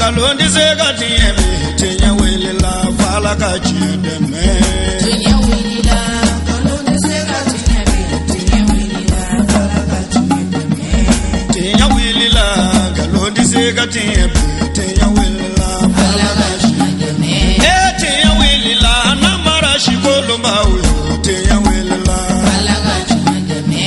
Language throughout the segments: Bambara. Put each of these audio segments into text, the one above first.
Nkalon tɛ se ka tiɲɛ bi, tiɲɛ wulila f'Ala ka tiɲɛ dɛmɛ. Tiɲɛ wulila, nkalon tɛ se ka tiɲɛ bi, tiɲɛ wulila f'Ala ka tiɲɛ dɛmɛ. Tiɲɛ wulila, nkalon tɛ se ka tiɲɛ bi, tiɲɛ wulila f'Ala Ala ka ka tiɲɛ dɛmɛ. E tiɲɛ wulila, namara si kolonbaw yo, tiɲɛ wulila. Ala ka tiɲɛ dɛmɛ.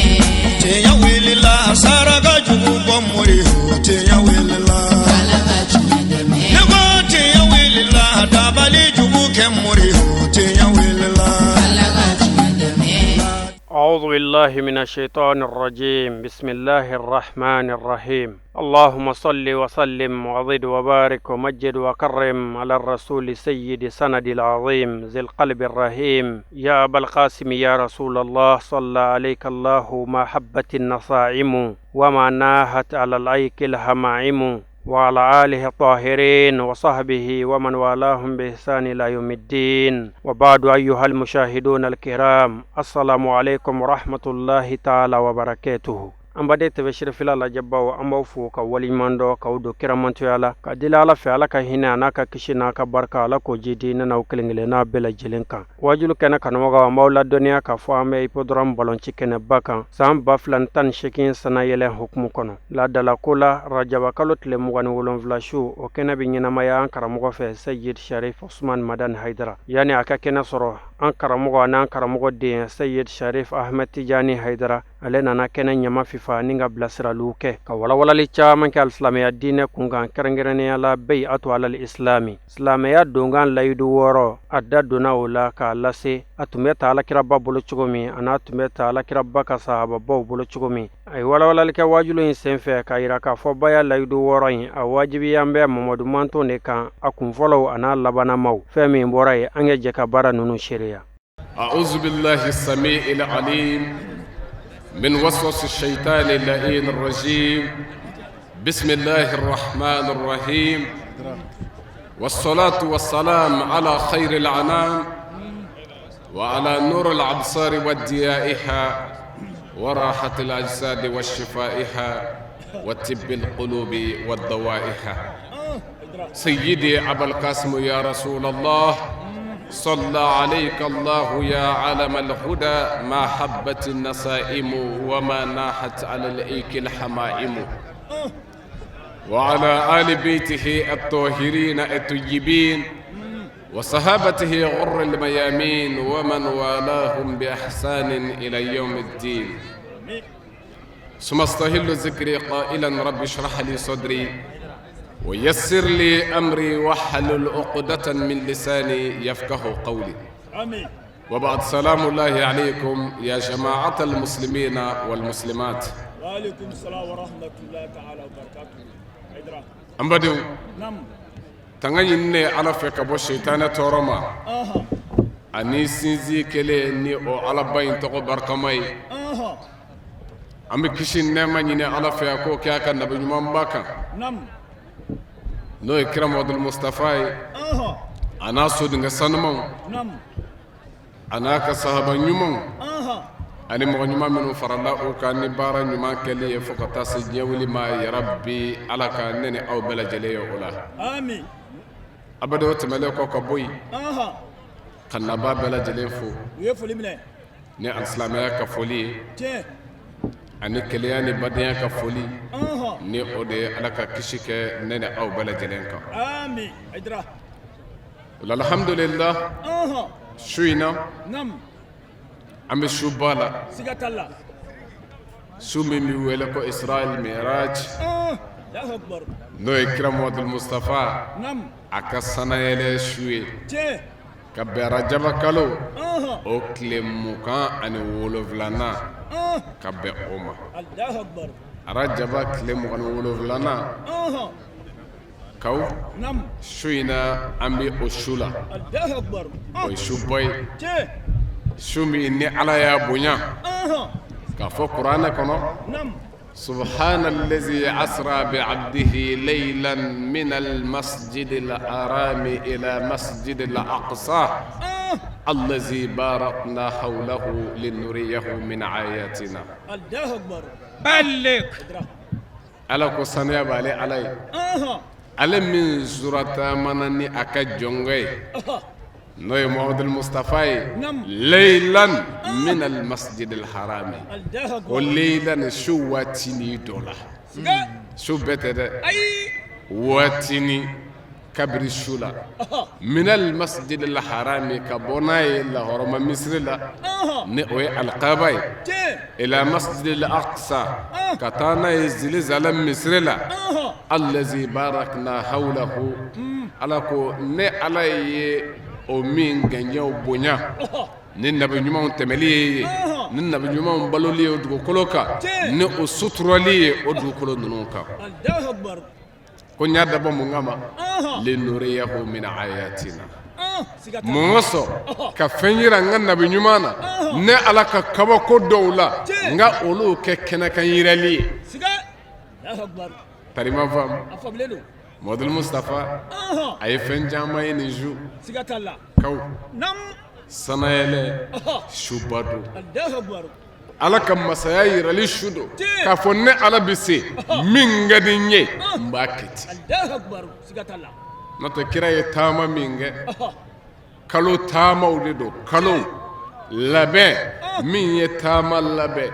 Tiɲɛ wulila, saraka jugu bɔ mori yo, tiɲɛ wulila. Ala ka tiɲɛ dɛmɛ. Ne ko tiɲɛ wulila, dabali jugu kɛ mori yo, tiɲɛ wulila. Ala ka tiɲɛ dɛmɛ. أعوذ بالله من الشيطان الرجيم. بسم الله الرحمن الرحيم. اللهم صل وسلم وزد وبارك ومجد وكرم على الرسول سيد سند العظيم ذي القلب الرحيم. يا أبا القاسم يا رسول الله، صلى عليك الله ما حبت النصاعم وما ناهت على الأيك الهماعم، وعلى آله الطاهرين وصحبه ومن والاهم بإحسان إلى يوم الدين. وبعد، أيها المشاهدون الكرام، السلام عليكم ورحمة الله تعالى وبركاته. An baden tɛbɛ sirifila lajɛbaw, an b'aw fo ka waleɲuman dɔ k'aw don kiramantoya la, ka deli Ala fɛ, Ala ka hinɛ a n'a ka kisi n'a ka barika, Ala k'o jidi ne n'aw kelen kelen n'a bɛɛ lajɛlen kan. Wajulu kɛnɛ kanubagaw, an b'aw ladɔnniya k'a fɔ an bɛ hippodrome balonci kɛnɛba kan san 2018 sanayɛlɛ hukumu kɔnɔ. Laadalako la, rajaba kalo tile 27 su, o kɛnɛ bɛ ɲɛnamaya an karamɔgɔ fɛ, Seyid Sharif Usman Madan Haidara. Yanni a ka kɛnɛ sɔrɔ, an karamɔgɔ an'an karamɔgɔ den Seyid Sharif Ahmed Tijani Haidara, ale nana kɛnɛ ɲama fifa ni ka bilasiraliw kɛ, ka walawalali caman kɛ alisilamɛya diinɛ kunkan, kɛrɛnkɛrɛnnenya la beyi ato alal islami, silamɛya donkan layidu wɔɔrɔ. A da donna o la k'a lase a tun bɛ ta alakiraba bolo cogo min, a n'a tun bɛ ta alakiraba ka sahababaw bolo cogo min. A ye walawalali kɛ wajulu in senfɛ k'a yira k'a fɔ baya layidu wɔɔrɔ in, a wajibiya bɛ Mamadu manton de kan, a kunfɔlɔw a n'a labanamaw. Fɛn min bɔra yen, an ka jɛ ka baara ninnu seereya. أعوذ بالله السميع العليم من وسوس الشيطان اللعين الرجيم. بسم الله الرحمن الرحيم، والصلاة والسلام على خير الأنام وعلى نور الأبصار وديائها وراحة الأجساد وشفائها وطب القلوب ودوائها، سيدي أبا القاسم يا رسول الله، صلى عليك الله يا علم الهدى ما حبت النسائم وما ناحت على الإيك الحمائم، وعلى آل بيته الطاهرين الطيبين وصحابته غر الميامين ومن والاهم بإحسان إلى يوم الدين. ثم استهل ذكري قائلا: رب اشرح لي صدري ويسر لي أمري واحلل عقدة من لساني يفقه قولي. آمين. وبعد، سلام الله عليكم يا جماعة المسلمين والمسلمات. وعليكم السلام ورحمة الله تعالى وبركاته. Haidara. An badenw, tanga ɲininen Ala fɛ ka bɔ seitanɛ tɔɔrɔ ma ani sinsin kelen ni o Alaba in tɔgɔ barikama ye. An bɛ kisi nɛɛma ɲini Ala fɛ, a k'o kɛ a ka nabi ɲumanba kan, n'o ye kira Mamadu Mustafa ye, a n'a sodenkɛ sanumanw, a n'a ka sahaba ɲumanw, ani mɔgɔ ɲuman minnu farala o kan ni baara ɲuman kɛli ye fo ka taa se diɲɛ wuli ma. Yarabi, Ala ka ne ni aw bɛɛ lajɛlen ye o la. Amin. Abada, o tɛmɛnen kɔ ka bɔ yen, ka naba bɛɛ lajɛlen fo U ye foli minɛ. ni alisilamɛya ka foli ye, ani kelenya ni badenya ka foli, ni o de ye Ala ka kisi kɛ ne ni aw bɛɛ lajɛlen kan. Amin. Haidara. Alhamdulillah, su in na, an bɛ suba la, Siga t'a la. su min bɛ wele ko Israël Miraj, Allahu akbar. n'o ye kira Muhamadu Mustafa a ka sanayɛlɛ su ye, ka bɛn rajaba kalo o tile 27nan, ka bɛn o ma. Allahu akbar. Arajaba tile 27nan kaw, su in na, an bɛ o su la. Allahu akbar. O ye suba ye, su min ni Ala y'a bonya k'a fɔ kuranɛ kɔnɔ: سبحان الذي أسرى بعبده ليلا من المسجد الحرام إلى مسجد الأقصى الذي باركنا حوله لنريه من آياتنا. Allahu akbar. بلغ. Ala ko saniya b'ale Ala ye. Ale min surataamana ni a ka jɔnkɛ ye, n'o ye Muhamadu Mustafa ye, leylan min almasjid alharami, ko leylan, su waatinin dɔ la, su bɛɛ tɛ dɛ, waatinin kabiri su la, min almasjid alharami, ka bɔ n'a ye lahɔrɔma misiri la, ni o ye alikaaba ye, ila masjid al-aqsa, ka taa n'a ye Jerusalem misiri la, allazi barakna hawlahu. Ala ko ne Ala ye o min gɛnjɛw bonya ni nabi ɲumanw tɛmɛli ye, ni nabi ɲumanw baloli ye o dugukolo kan, ni o suturali ye o dugukolo ninnu kan. Ko n y'a dabɔ mun kama? Linuriyahu min ayatina. Mun kosɔn? Ka fɛn yira n ka nabi ɲuman na, ne Ala ka kabako dɔw la, n ka olu kɛ kɛnɛkan yirali ye. Tari ma faamu? Mamadu Mustafa a ye fɛn caman ye nin su kaw sanayɛlɛ suba don. Ala ka masaya yirali su don, k'a fɔ ne Ala bɛ se min ka di n ye, n b'a kɛ ten. N'o tɛ, kira ye taama min kɛ, kalo taamaw de don. Kalo labɛn min ye taama labɛn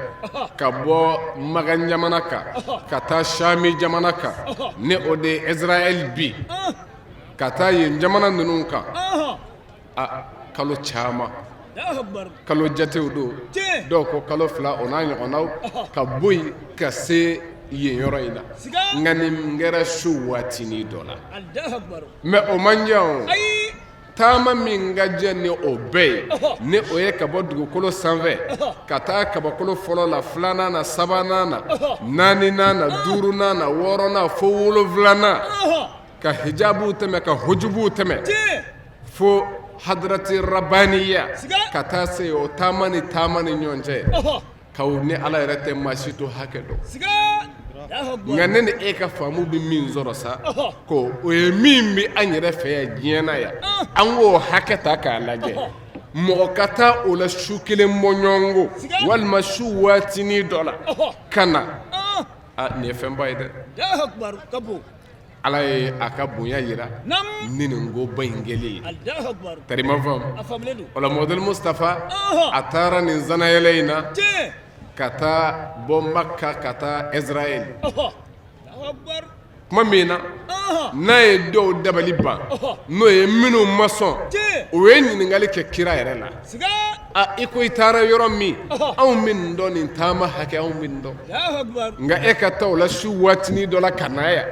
ka bɔ Makan jamana kan ka taa Sami jamana kan, ni o de ye Israël bi, ka taa yen jamana ninnu kan, a kalo caman, kalo jatew don, dɔw ko kalo 2, o n'a ɲɔgɔnnaw, ka bɔ yen ka se yen yɔrɔ in na. Nka nin kɛra su waatinin dɔ la, mais o man jan. O taama min ka jan ni o bɛɛ ye, ni o ye ka bɔ dugukolo sanfɛ ka taa kabakolo fɔlɔ la, filanan na, sabanan na, naaninan na, duurunan na, wɔɔrɔnan, fo wolonfilanan, ka hijabuw tɛmɛ, ka hujubuw tɛmɛ, fo hadrati rabaniya ka taa se o taama ni taama ni ɲɔgɔn cɛ kaw, ni Ala yɛrɛ tɛ maa si t'o hakɛ dɔn. Nka ne ni e ka faamu bɛ min sɔrɔ sa, ko o ye min bɛ an yɛrɛ fɛ yan diɲɛ na yan, an k'o hakɛ ta k'a lajɛ, mɔgɔ ka taa o la su kelen bɔ ɲɔgɔn kɔ, walima su waatinin dɔ la ka na, nin ye fɛnba ye dɛ. Ala ye a ka bonya jira ni nin koba in kɛlen ye. Tari ma faamu? O la Mamadu Mustafa a taara nin sanayɛlɛ in na ka taa bɔ Maka ka taa Israël. Tuma min na n'a ye dɔw dabali ban, n'o ye minnu ma sɔn, o ye ɲininkali kɛ kira yɛrɛ la. A i ko i taara yɔrɔ min, anw bɛ nin dɔn, nin taama hakɛ anw bɛ nin dɔn, nka e ka taa o la su waatinin dɔ la ka na yan,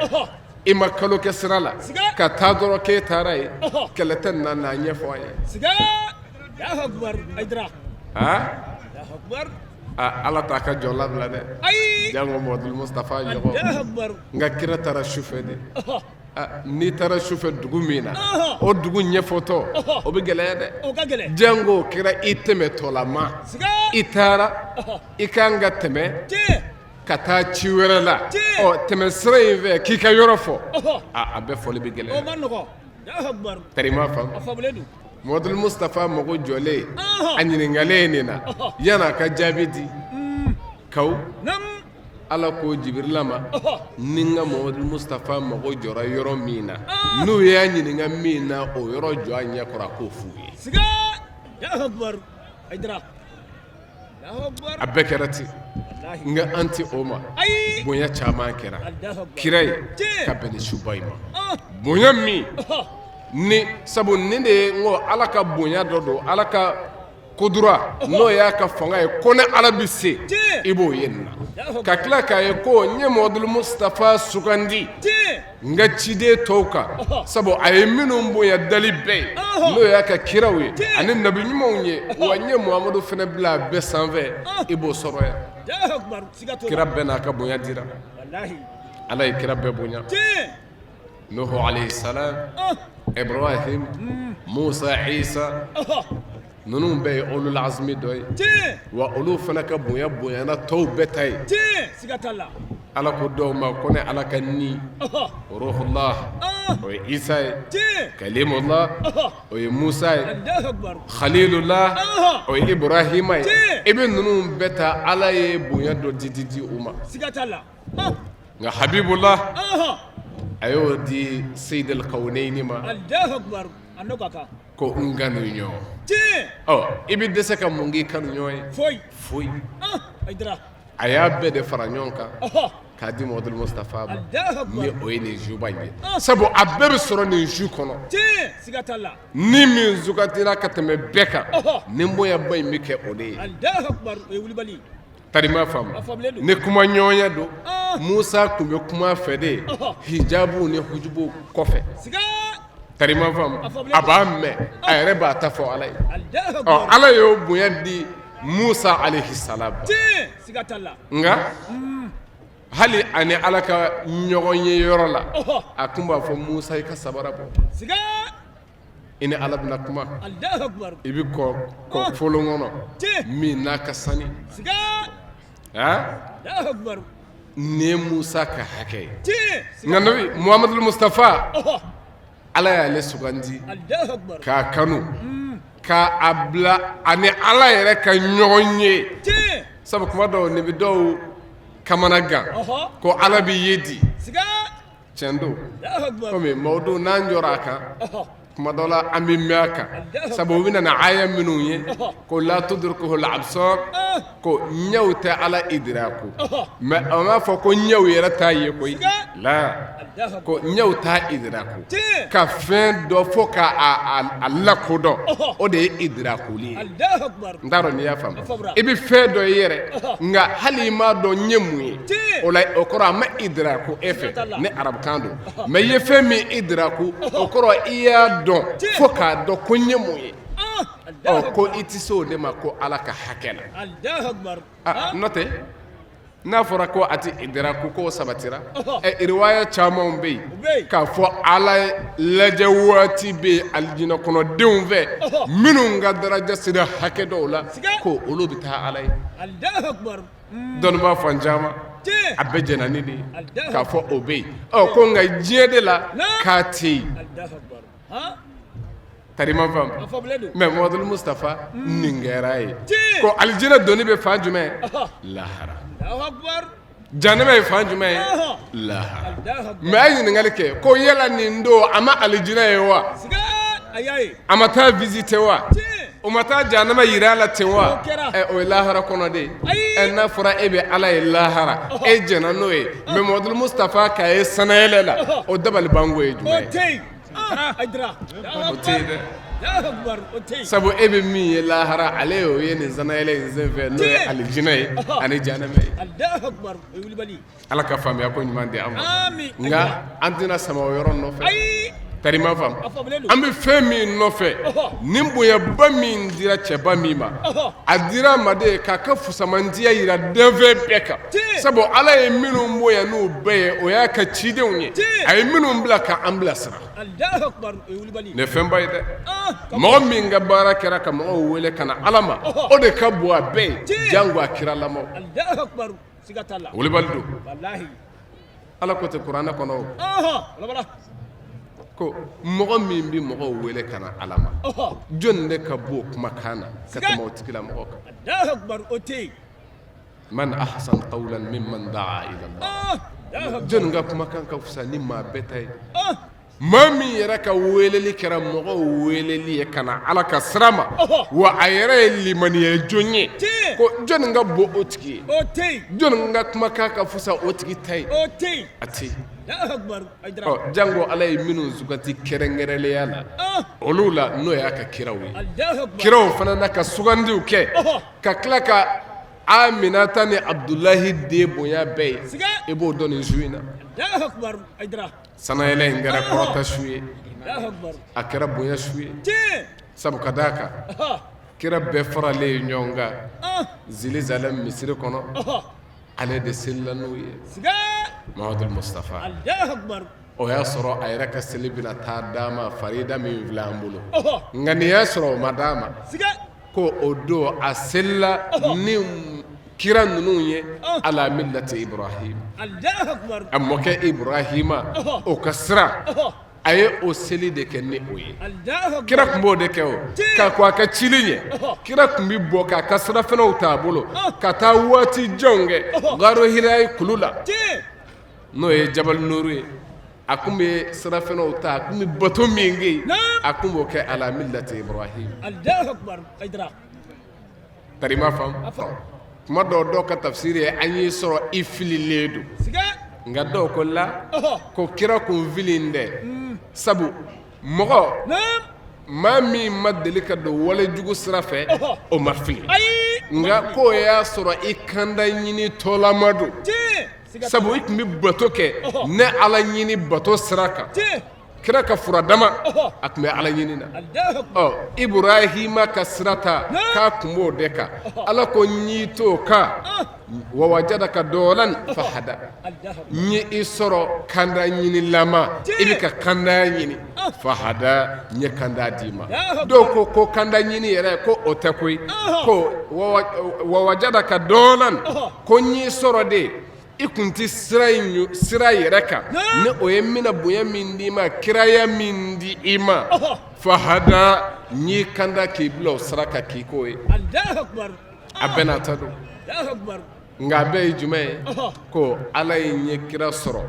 i ma kalo kɛ sira la ka taa dɔrɔn k'e taara yen, kɛlɛ tɛ nin na, n'a ɲɛfɔ an ye. Aa, Ala t'a ka jɔn labila dɛ, jango Mamadu Mustafa ɲɔgɔn. Nka kira taara sufɛ de. N'i taara sufɛ dugu min na, o dugu ɲɛfɔtɔ o bɛ gɛlɛya dɛ, jango kɛra i tɛmɛtɔlama, i taara i ka kan ka tɛmɛ ka taa ci wɛrɛ la, ɔ tɛmɛ sira in fɛ k'i ka yɔrɔ fɔ, a bɛɛ fɔli bɛ gɛlɛya. Tari ma faamu? Mamadu Mustafa mago jɔlen, a ɲininkalen nin na, yan'a ka jaabi di kaw, Ala ko Jibirila ma, ni n ka Mamadu Mustafa mago jɔra yɔrɔ min na, n'u y'a ɲininka min na, o yɔrɔ jɔ a ɲɛ kɔrɔ, a k'o f'u ye. A bɛɛ kɛra ten, nka an tɛ o ma. Bonya caman kɛra kira ye ka bɛn ni suba in ma, bonya min ni sabu nin de ye, n ko Ala ka bonya dɔ don, Ala ka kudura, n'o y'a ka fanga ye, ko ne Ala bɛ se, i b'o ye nin na, ka tila k'a ye ko n ye Mamadu Mustafa sugandi n ka ciden tɔw kan, sabu a ye minnu bonya dali bɛɛ ye, n'o y'a ka kiraw ye ani nabi ɲumanw ye, wa n ye Muhamadu fana bila a bɛɛ sanfɛ, i b'o sɔrɔ yan. Kira bɛɛ n'a ka bonya dira, Ala ye kira bɛɛ bonya. Nuhu alayhi salam, Ibrahim, Musa, Isa, ninnu bɛɛ ye ulul azmi dɔ ye, wa olu fana ka bonya bonyana tɔw bɛɛ ta ye. Ala ko dɔw ma ko ne Ala ka ni ruhullah, o ye Isa ye, kalimullah, o ye Musa ye, khalilullah, o ye Ibrahima ye. I bɛ ninnu bɛɛ ta, Ala ye bonya dɔ di di u ma. Nka habibullah, A y'o di Seyidil Kawuneyini ma ko n kanu ɲɔgɔn. Ɔ, i bɛ dɛsɛ ka mun k'i kanu ɲɔgɔn ye? Foyi. Foyi. A y'a bɛɛ de fara ɲɔgɔn kan k'a di Mamadu Mustafa ma, ni o ye nin suba in ye, sabu a bɛɛ bɛ sɔrɔ nin su kɔnɔ. Ni min sugandira ka tɛmɛ bɛɛ kan, nin bonyaba in bɛ kɛ o de ye. Tari m'a faamu, ni kuma ɲɔgɔnya don, Musa tun bɛ kuma fɛ de hijabu ni hujubu kɔfɛ. Tari m'a faamu, a b'a mɛn, a yɛrɛ b'a ta fɔ Ala ye. Ɔ, Ala y'o bonya di Musa alayhi salam. Nka hali ani Ala ka ɲɔgɔn ye yɔrɔ la, a tun b'a fɔ Musa, i ka sabara bɔ, i ni Ala bɛna kuma. I bɛ kɔ kɔ folon kɔnɔ min n'a ka sani. Nin ye Musa ka hakɛ ye. Nka nabi Muhamadu Mustafa, Ala y'ale sugandi k'a kanu, k'a bila ani Ala yɛrɛ ka ɲɔgɔn ye, sabu kuma dɔw nin bɛ dɔw kamana gan ko Ala bɛ ye di. Tiɲɛ don, komi mawudu n'an jɔra a kan kuma dɔ la, an bɛ mɛn a kan, sabu u bɛ na aya minnu ye ko la tudrikuhul absar, ko ɲɛw tɛ Ala idraku. Mais an b'a fɔ ko ɲɛw yɛrɛ t'a ye koyi, la ko ɲɛw t'a idraku ka fɛn dɔ fo ka a lakodɔn, o de ye idrakuli ye. N t'a dɔn n'i y'a faamu. I bɛ fɛn dɔ ye yɛrɛ, nka hali i m'a dɔn n ye mun ye o la, o kɔrɔ a ma idraku e fɛ ni arabukan don. Mais i ye fɛn min idraku, o kɔrɔ i y'a dɔn fo k'a dɔn ko n ye mun ye. Ɔ, ko i tɛ se o de ma ko Ala ka hakɛ la. N'o tɛ, n'a fɔra ko a tɛ idraku, k'o sabatira, ɛ, riwaya caman bɛ yen k'a fɔ Ala lajɛ waati bɛ yen alijinɛ kɔnɔdenw fɛ, minnu ka daraja sera hakɛ dɔw la, ko olu bɛ taa Ala ye. Dɔnnibaa fan caman a bɛɛ jɛnna ni de ye k'a fɔ o bɛ yen. Ɔ, ko nka diɲɛ de la k'a tɛ yen. Tari ma faamu. Mais Muhamadu Mustafa, nin kɛra ye ko alijinɛ donni bɛ fan jumɛn? Lahara. Janɛmɛ ye fan jumɛn ye? Lahara. Mais a ye ɲininkali kɛ ko yala nin don a ma alijinɛ ye wa? A ma taa visiter wa? O ma taa janɛmɛ yira a la ten wa? O ye lahara kɔnɔ de ye. Ɛ, n'a fɔra e bɛ Ala ye lahara, e jɛnna n'o ye. Mais Muhamadu Mustafa k'a ye sanayɛlɛ la, o dabalibanko ye jumɛn ye? O tɛ yen dɛ, sabu e bɛ min ye lahara, ale y'o ye nin sanayɛlɛ in senfɛ, n'o ye alijinɛ ye ani janɛmɛ ye. Ala ka faamuya ko ɲuman di an ma. Nka an tɛna sama o yɔrɔ nɔfɛ. Tari ma faamu, an bɛ fɛn min nɔfɛ, nin bonyaba min dira cɛba min ma, a dira a ma de k'a ka fusamantiya yira danfɛn bɛɛ kan, sabu Ala ye minnu bonya n'u bɛɛ ye, o y'a ka cidenw ye, a ye minnu bila ka an bilasira. Nin ye fɛnba ye dɛ. Mɔgɔ min ka baara kɛra ka mɔgɔw wele ka na Ala ma, o de ka bon a bɛɛ ye, jango a kiralamaw. Wulibali don. Ala ko tɛ kuranɛ kɔnɔ ko mɔgɔ min bɛ mɔgɔw wele ka na Ala ma, jɔn de ka bon kumakan na ka tɛmɛ o tigilamɔgɔ kan? Man ahsan qawlan mimman daa ila Allah. Jɔn ka kumakan ka fisa ni maa bɛɛ ta ye? Maa min yɛrɛ ka weleli kɛra mɔgɔw weleli ye ka na Ala ka sira ma, wa a yɛrɛ ye limaniya jɔn ye, ko jɔnni ka bon o tigi ye? Jɔnni ka kumakan ka fisa o tigi ta ye? A tɛ yen. Ɔ, jango Ala ye minnu suganti kɛrɛnkɛrɛnnenya la, olu la, n'o y'a ka kiraw ye. Kiraw fana na ka sugandiw kɛ ka tila ka Aminata ni Abudulayi den bonya bɛɛ ye, i b'o dɔn nin su in na. Sanayɛlɛ in kɛra kɔrɔta su ye, a kɛra bonya su ye, sabu ka d'a kan kira bɛɛ faralen ye ɲɔgɔn kan Zilizalɛm misiri kɔnɔ, ale de selila n'u ye, Mamadu Mustafa. O y'a sɔrɔ a yɛrɛ ka seli bɛna taa d'a ma farida min filɛ an bolo, nka nin y'a sɔrɔ o ma d'a ma. Ko o don a selila ni kira ninnu ye ala millati Ibrahim, a mɔkɛ Ibrahima o ka sira, a ye o seli de kɛ ni o ye. Kira tun b'o de kɛ o ka kɔn a ka cili ɲɛ. Kira tun bɛ bɔ k'a ka sirafanaw t'a bolo ka taa waati janw kɛ Garo Hirayi kulu la, n'o ye Jabali Nuru ye. A kun bɛ sirafanaw ta, a kun bɛ bato min kɛ, a kun b'o kɛ ala millati Ibrahim. Allahu akbar, Hayidara. Tari ma faamu, tuma dɔw dɔw ka tafsiri ye an y'i sɔrɔ i fililen don. Nka dɔw ko la ko kira kun fililen tɛ, sabu mɔgɔ maa min ma deli ka don walejugu sira fɛ, o ma fili, nka k'o y'a sɔrɔ i kanda ɲini tɔlama don, sabu i tun bɛ bato kɛ ne Ala ɲini bato sira kan. Kira ka furadama a tun bɛ Ala ɲini na. Ɔ Iburahima ka sira ta k'a tun b'o de kan. Ala ko n y'i to o kan, wa wajadaka dɔlan fahada, n ye i sɔrɔ kanda ɲinilama, i bɛ ka kanda ɲini, fahada, n ye kanda d'i ma. Dɔw ko ko kanda ɲini yɛrɛ ko o tɛ koyi, ko wa wajadaka dɔlan, ko n y'i sɔrɔ de i kun tɛ sira in sira yɛrɛ kan, ni o ye n bɛna bonya min d'i ma, kiraya min di i ma, fahada, n y'i kanda k'i bila o sira kan k'i k'o ye. A bɛɛ n'a ta don, nka a bɛɛ ye jumɛn ye? Ko Ala ye n ye kira sɔrɔ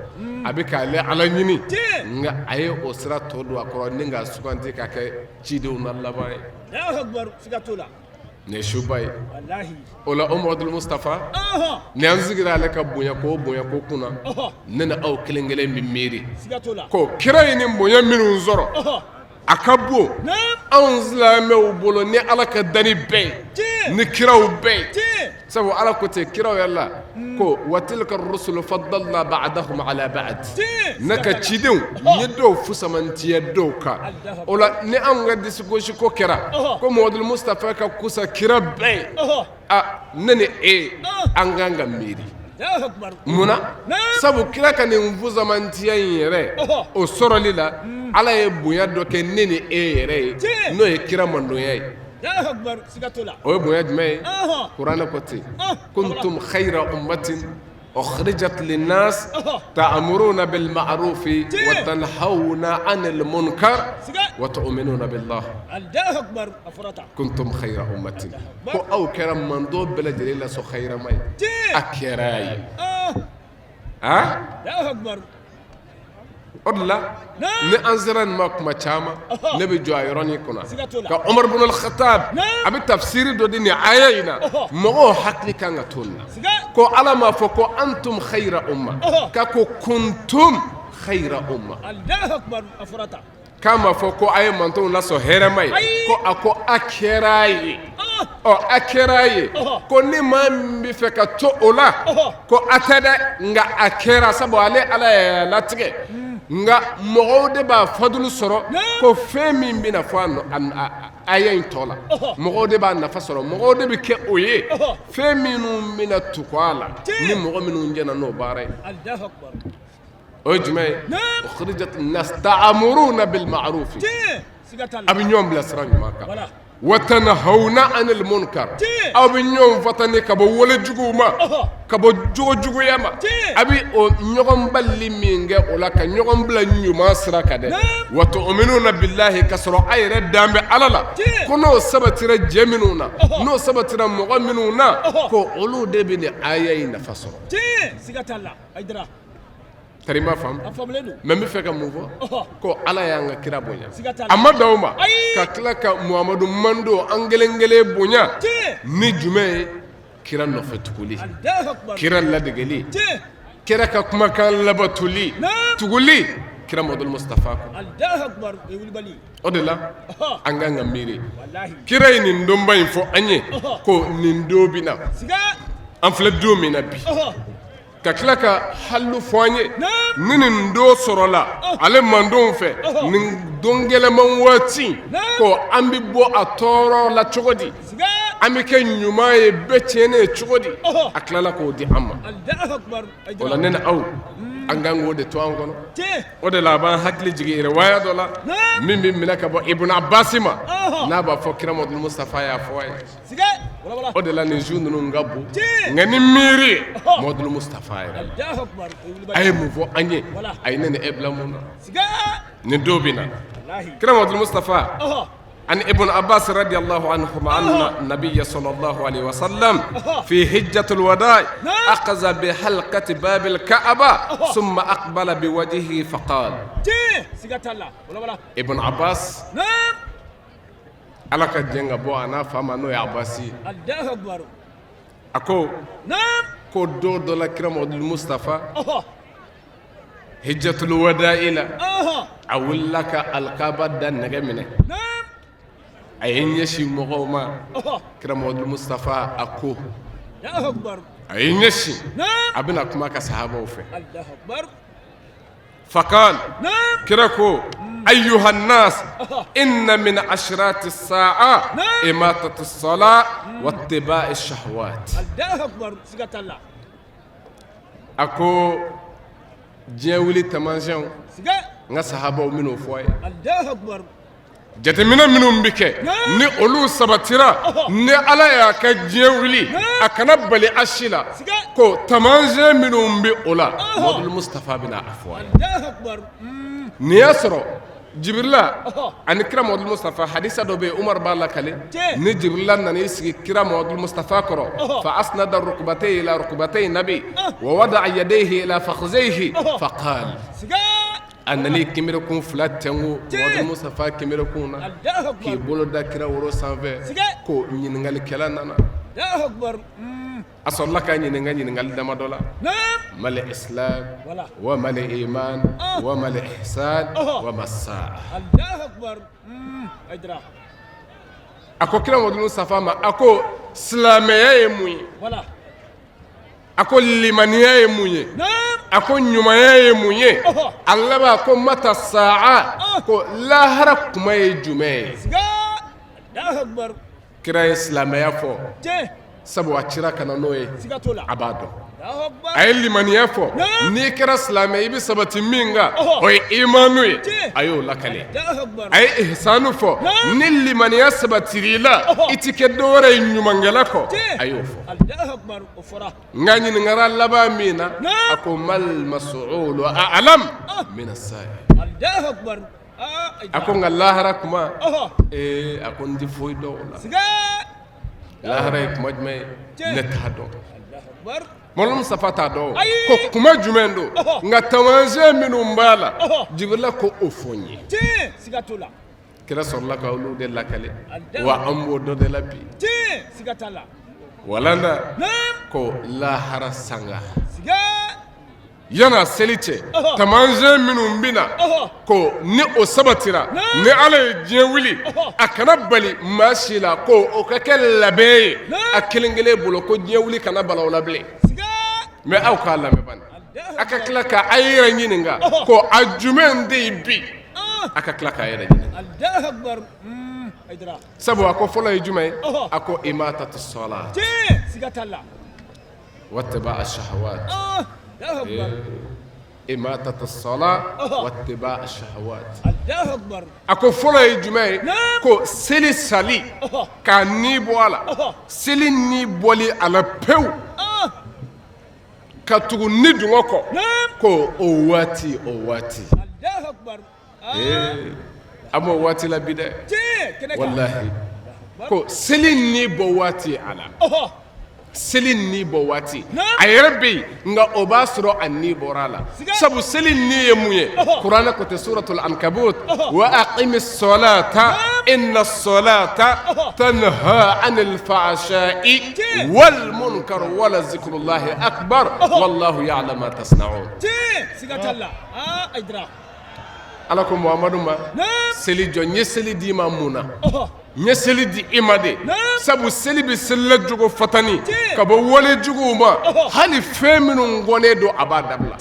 a bɛ k'ale Ala ɲini, nka a ye o sira tɔ don a kɔrɔ ni k'a sugandi ka kɛ cidenw na laban ye. Nin ye suba ye. O la o Muhamadu Mustafa ni an sigira ale ka bonya ko bonya ko kunna, ne ni aw kelen kelen bɛ miiri ko kira ye nin bonya minnu sɔrɔ, a ka bon anw silamɛw bolo ni Ala ka danni bɛɛ ye, ni kiraw bɛɛ ye, sabu Ala ko ten kiraw yɛrɛ la ko wa tilka rusulu faddalna ba'dahum ala ba'd, ne ka cidenw n ye dɔw fusamantiya dɔw kan. O la ni anw ka disigosi ko kɛra ko Muhamadu Mustafa ka kusa kira bɛɛ ye, a ne ni e an kan ka miiri munna? Sabu kira ka nin fusamantiya in yɛrɛ o sɔrɔli la, Ala ye bonya dɔ kɛ ne ni e yɛrɛ ye, n'o ye kira mandonya ye. O ye bonya jumɛn ye? Kuranɛ ko ten, kuntum khayra ummatin ukhrijat linnas ta'muruna bil ma'rufi wa tanhawna 'anil munkar wa tu'minuna billah. Kuntum khayra ummatin, ko aw kɛra mantɔn bɛɛ lajɛlen la sɔn hayrama ye, a kɛra ye. O de la ni an sera nin ma kuma caman, ne bɛ jɔ a yɔrɔnin kunna ka Umar ibn al-Khattab, a bɛ tafsiri dɔ di nin aya in na, mɔgɔw hakili kan ka to nin na, ko Ala m'a fɔ ko antum khayra umma, k'a ko kuntum khayra umma, k'a m'a fɔ ko a ye mantɔnw lasɔn hɛrɛma ye, ko a ko a kɛra ye. Ɔ a kɛra ye, ko ni maa min bɛ fɛ ka to o la, ko a tɛ dɛ, nka a kɛra, sabu ale Ala y'a latigɛ, nka mɔgɔw de b'a fadulu sɔrɔ, ko fɛn min bɛna fɔ a aya in tɔ la, mɔgɔw de b'a nafa sɔrɔ, mɔgɔw de bɛ kɛ o ye, fɛn minnu bɛna tugu a la, ni mɔgɔ minnu jɛnna n'o baara ye. O ye jumɛn ye? Ukhrijat linnas ta'muruna bil ma'ruf, a bɛ ɲɔgɔn bilasira ɲuman kan, wa tanhawna 'anil munkar, aw bɛ ɲɔgɔn fatani ka bɔ wale juguw ma, ka bɔ jogo juguya ma. A bɛ o ɲɔgɔn balili min kɛ o la, ka ɲɔgɔn bila ɲuman sira kan dɛ, wa tu'minuna billahi, ka sɔrɔ a yɛrɛ dan bɛ Ala la. Ko n'o sabatira jɛ minnu na, n'o sabatira mɔgɔ minnu na, ko olu de bɛ nin aya in nafa sɔrɔ. Tari ma faamu, mais n bɛ fɛ ka mun fɔ? Ko Ala y'an ka kira bonya, a ma dan o ma, ka tila ka Muhamadu mantɔn an kelen kelen bonya ni jumɛn ye? Kira nɔfɛ tuguli, kira ladegeli, kira ka kumakan labatoli, tuguli kira Muhamadu Mustafa kɔ. O de la an kan ka miiri, kira ye nin donba in fɔ an ye ko nin don bɛ na, an filɛ don min na bi, ka tila ka hali fɔ an ye ni nin don sɔrɔla ale mantɔnw fɛ, nin don gɛlɛman waati, ko an bɛ bɔ a tɔɔrɔ la cogo di, an bɛ kɛ ɲuman ye bɛɛ tiɲɛnen ye cogo di. A tilala k'o di an ma. O la ne ni aw, an kan k'o de to an kɔnɔ. O de la a b'an hakili jigin riwaya dɔ la min bɛ minɛ ka bɔ Ibn Abbas ma, n'a b'a fɔ kira Muhamadu Mustafa y'a fɔ a ye. O de la nin su ninnu ka bon, nka ni miiri Muhamadu Mustafa yɛrɛ a ye mun fɔ an ye, a ye ne ni e bila mun na nin don bɛ na? Kira Muhamadu Mustafa عن ابن عباس رضي الله عنهما أن النبي صلى الله عليه وسلم في حجة الوداع أخذ بحلقة باب الكعبة ثم أقبل بوجهه فقال ابن عباس ala ka jɛn ka bɔ a n'a fa ma n'o ye abasi ye a ko ko don dɔ la kira mamadu mustafa hijjatul wada'i la a wulila ka alikaba da nɛgɛ minɛ a ye ɲɛsin mɔgɔw ma kira mamadu mustafa a ko a ye ɲɛsin a bɛna kuma ka sahabaw fɛ Faqal kira ko ayyuha nnas inna min ashrati sa'a imatati sala wa ittiba'i shahawat a ko diɲɛ wuli taamasiyɛnw n ka sahabaw n bɛn'o fɔ a ye Jateminɛ minnu bɛ kɛ ni olu sabatira ni ala y'a ka diɲɛ wuli a kana bali a si la ko taamasiyɛn minnu bɛ o la Mamadu Mustafa bɛna a fɔ a ye nin y'a sɔrɔ Jibirila ani kira Mamadu Mustafa hadisa dɔ bɛ yen Umaru b'a lakale ni Jibirila nana i sigi kira Mamadu Mustafa kɔrɔ fa asnada rukubatayhi ila rukubatay nabi wa wada'a yadayhi ila fakhzayhi faqal A nana kinberekun fila tɛnku Mamadu Mustafa kinberekun na k'i bolo da kira woro sanfɛ ko ɲininkalikɛla nana a sɔrɔla k'a ɲininka ɲininkali damadɔ la mal islam wa mal iman wa mal ihsan wa ma saa a ko kira Mamadu Mustafa ma a ko silamɛya ye mun ye a ko limaniya ye mun ye a ko ɲumanya ye mun ye a laban ko mata saa ko lahara kuma ye jumɛn ye kira ye silamɛya fɔ sabu a cira ka na n'o ye a b'a dɔn a ye limaniya fɔ n'i kɛra silamɛ i bɛ sabati min kan o ye imanu ye a y'o lakale a ye ihsanu fɔ ni limaniya sabatir'i la i ti kɛ dɔwɛrɛ ye ɲumankɛla kɔ a y'o fɔ nka ɲininkara laban min na a ko mal mas'ulu a'lam mina sa'il a ko nka lahara kuma ee a ko n tɛ foyi dɔn o la lahara ye kuma jumɛn ye ne t'a dɔn Mamadu Mustafa t'a dɔn ko kuma jumɛn don nka taamasiyɛn minnu b'a la Jibirila ko o fɔ n ye kira sɔrɔla ka olu de lakale wa an b'o dɔ de la bi walanda ko lahara sanga yan'a seli cɛ taamasiyɛn minnu bɛ na ko ni o sabatira ni ala ye diɲɛ wuli a kana bali maa si la ko o ka kɛ labɛn ye a kelen kelen bolo ko diɲɛ wuli kana bala o la bilen mais aw k'a lamɛn bani a ka tila ka a yɛrɛ ɲininka ko a jumɛn de ye bi a ka tila k'a yɛrɛ ɲininka sabu a ko fɔlɔ ye jumɛn ye a ko imatatu sala wattiba shahawat imatatu sala wattiba shahawat a ko fɔlɔ ye jumɛn ye ko seli sali k'a ni bɔ a la seli ni bɔli a la pewu ka tugu ni dungɔ kɔ ko o waati o waati ee an b'o waati la bi dɛ walahi ko seli ni bɔ waati a la seli ni bɔ waati a yɛrɛ bɛ yen nka o b'a sɔrɔ a ni bɔra a la sabu seli ni ye mun ye kuranɛ ko ten suratul ankabut wa aqimi salata inna salata tanha anil fahsha'i wal munkar wala zikrullahi akbar wallahu ya'lamu ma tasna'un ala ko muhamadu ma seli jɔ n ye seli d'i ma mun na n ye seli di i ma de sabu seli bɛ selila jogo fatani ka bɔ wale juguw ma hali fɛn minnu kɔnnen don a b'a dabila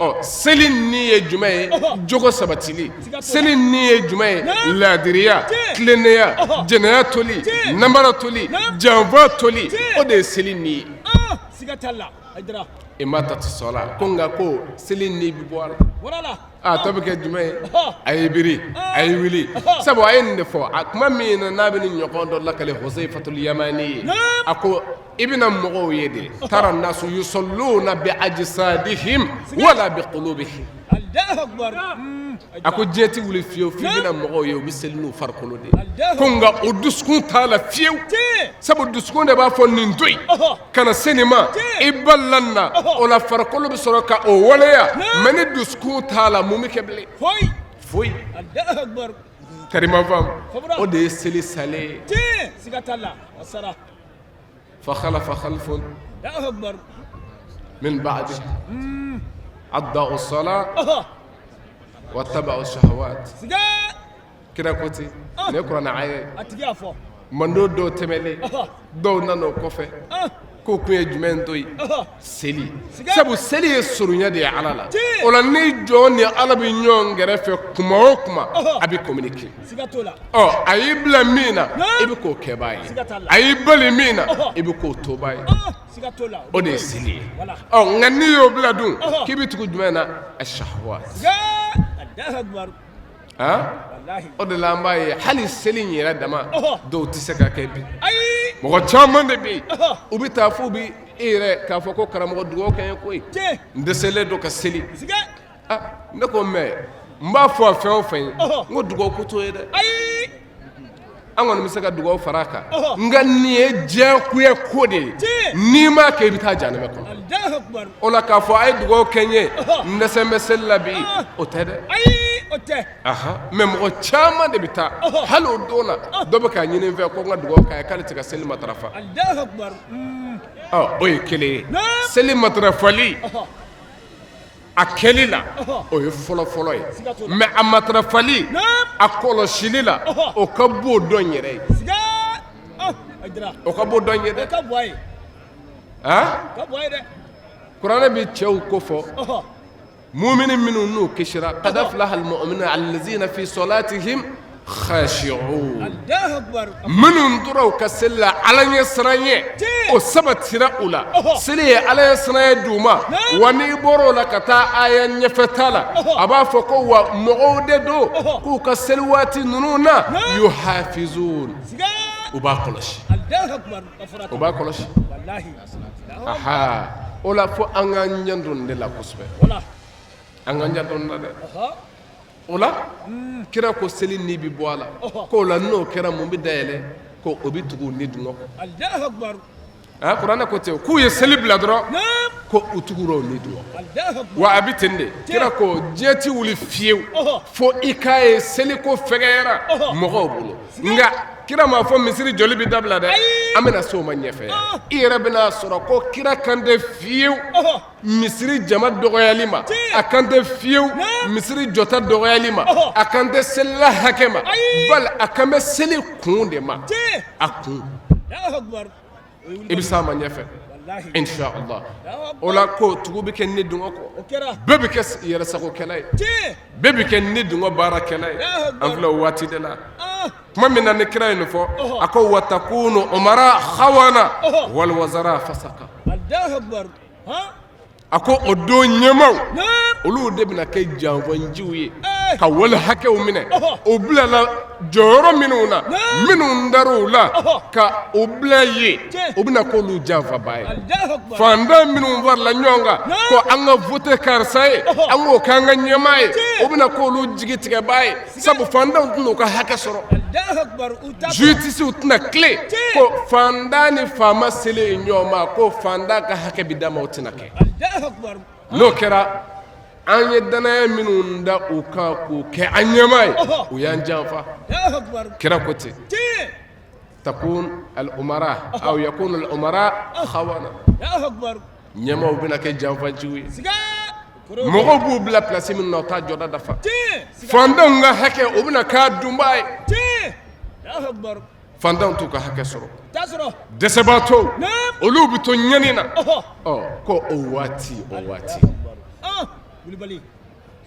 ɔ seli ni ye jumɛn ye jogo sabatili seli ni ye jumɛn ye laadiriya tilennenya jɛnɛya toli namara toli janfa toli o de ye seli ni ye imatatu sala ko nka ko seli ni bɛ bɔ a la a tɔ bɛ kɛ jumɛn ye a ye biri a ye wuli sabu a ye nin de fɔ a kuma min na n'a bɛ ni ɲɔgɔn dɔ lakale Huzaifatul Yamani ye a ko i bɛna mɔgɔw ye de tara nasu yusalluna bi ajsadihim wala bi qulubihim. A ko diɲɛ tɛ wuli fiyewu f'i bɛna mɔgɔw ye u bɛ seli n'u farikolo de ye, ko nka o dusukun t'a la fiyewu, sabu dusukun de b'a fɔ nin to yen, kana se nin ma, i balila nin na, o la farikolo bɛ sɔrɔ ka o waleya. Mais ni dusukun t'a la, mun bɛ kɛ bilen? Foyi. Karima faamu, o de ye seli salen ye. Fa khalafa khalfun min ba'dihim adaa'u salata wattaba'u shahawat. Kira ko ten, nin ye kuranɛ aya ye. Mando dɔw tɛmɛnen, dɔw nana o kɔfɛ, k'o kun ye jumɛn to yen? Seli. Sabu seli ye surunya de ye Ala la. O la ni jɔn ni Ala bɛ ɲɔgɔn kɛrɛfɛ kuma o kuma, a bɛ communiquer. Ɔ, a y'i bila min na, i bɛ k'o kɛbaa ye. A y'i bali min na, i bɛ k'o tobaa ye. O de ye seli ye. Ɔ, nka n'i y'o bila dun, k'i bɛ tugu jumɛn na? Ashahawat. O de la an b'a ye hali seli in yɛrɛ dama, dɔw tɛ se ka kɛ bi. Mɔgɔ caman de bɛ yen, u bɛ taa fo bi e yɛrɛ k'a fɔ ko karamɔgɔ, dugawu kɛ n ye koyi, n dɛsɛlen don ka seli. Ne ko mais n b'a fɔ a fɛn o fɛn ye, n ko dugawu ko t'o ye dɛ. An kɔni bɛ se ka dugawu fara a kan, nka nin ye diyagoya ko de ye. N'i m'a kɛ, i bɛ taa jahanama kɔnɔ. O la k'a fɔ a ye dugawu kɛ n ye, n dɛsɛ bɛ seli la bi, o tɛ dɛ. Mais mɔgɔ caman de bɛ taa hali o don na, dɔ bɛ k'a ɲini n fɛ ko n ka dugawu k'a ye k'ale tɛ ka seli matarafa. O ye kelen ye. Seli matarafali a kɛli la, o ye fɔlɔ fɔlɔ ye, mais a matarafali a kɔlɔsili la, o ka bon dɔ in yɛrɛ ye, o ka bon dɔ in ye dɛ. Kuranɛ bɛ cɛw ko fɔ, mumini minnu n'u kisira, qad aflaha almu'minuna allazina fi salatihim khashi'un, minnu tora u ka seli la Ala ɲɛ siran ye, o sabatira u la. Seli ye Ala ɲɛ siran ye d'u ma. Wa n'i bɔra o la ka taa aya ɲɛfɛta la, a b'a fɔ ko wa mɔgɔw de don k'u ka seli waati ninnu na, yuhafizun, u b'a kɔlɔsi, u b'a kɔlɔsi. Aha, o la fo an k'an janto nin de la kosɛbɛ, an k'an janto nin na dɛ. O la kira ko seli ni bɛ bɔ a la, k'o la n'o kɛra, mun bɛ dayɛlɛ? Ko o bɛ tugu ni dungɔ kɔ. Kuranɛ ko ten, k'u ye seli bila dɔrɔn, ko u tugura o ni dungɔ. Wa a bɛ ten de. Kira ko diɲɛ tɛ wuli fiyewu fo i k'a ye seliko fɛgɛyara mɔgɔw bolo. Nka kira m'a fɔ misiri jɔli bɛ dabila dɛ, an bɛna se o ma ɲɛfɛ. I yɛrɛ bɛna sɔrɔ ko kira kan tɛ fiyewu misiri jama dɔgɔyali ma, a kan tɛ fiyewu misiri jɔta dɔgɔyali ma, a kan tɛ selila hakɛ ma, bali a kan bɛ seli kun de ma. A kun, i bɛ s'a ma ɲɛfɛ insha Allah. O la ko tugu bɛ kɛ ni dungɔ kɔ, bɛɛ bɛ kɛ yɛrɛsagokɛla ye, bɛɛ bɛ kɛ ni dungɔ baarakɛla ye. An filɛ o waati de la. Tuma min na ni kira ye nin fɔ, a ko wa takunu umara khawana wal wazara fasaka. A ko o don ɲɛmaw, olu de bɛna kɛ janfanjiw ye ka wali hakɛw minɛ u bilala jɔyɔrɔ minnu na, minnu dar'u la ka u bila yen, u bɛna k'olu janfabaa ye. Fantan minnu farala ɲɔgɔn kan ko an ka voter karisa ye, an k'o k'an ka ɲɛmaa ye, o bɛna k'olu jigi tigɛbaa ye, sabu fantanw tɛna u ka hakɛ sɔrɔ. Justice tɛna tilen, ko fantan ni faama selen ɲɔgɔn ma, ko fantan ka hakɛ bɛ d'a ma, o tɛna kɛ. N'o kɛra, an ye dannaya minnu da u kan k'u kɛ an ɲɛmaa ye, u y'an janfa. Kira ko ten, takun al umara aw yakun al umara khawana, ɲɛmaaw bɛna kɛ janfanciw ye. Mɔgɔw b'u bila place min na, u t'a jɔda dafa. Fantanw ka hakɛ, o bɛna k'a dunbaa ye. Fantanw t'u ka hakɛ sɔrɔ, dɛsɛbaatɔw, olu bɛ to ɲani na. Ɔ, ko o waati, o waati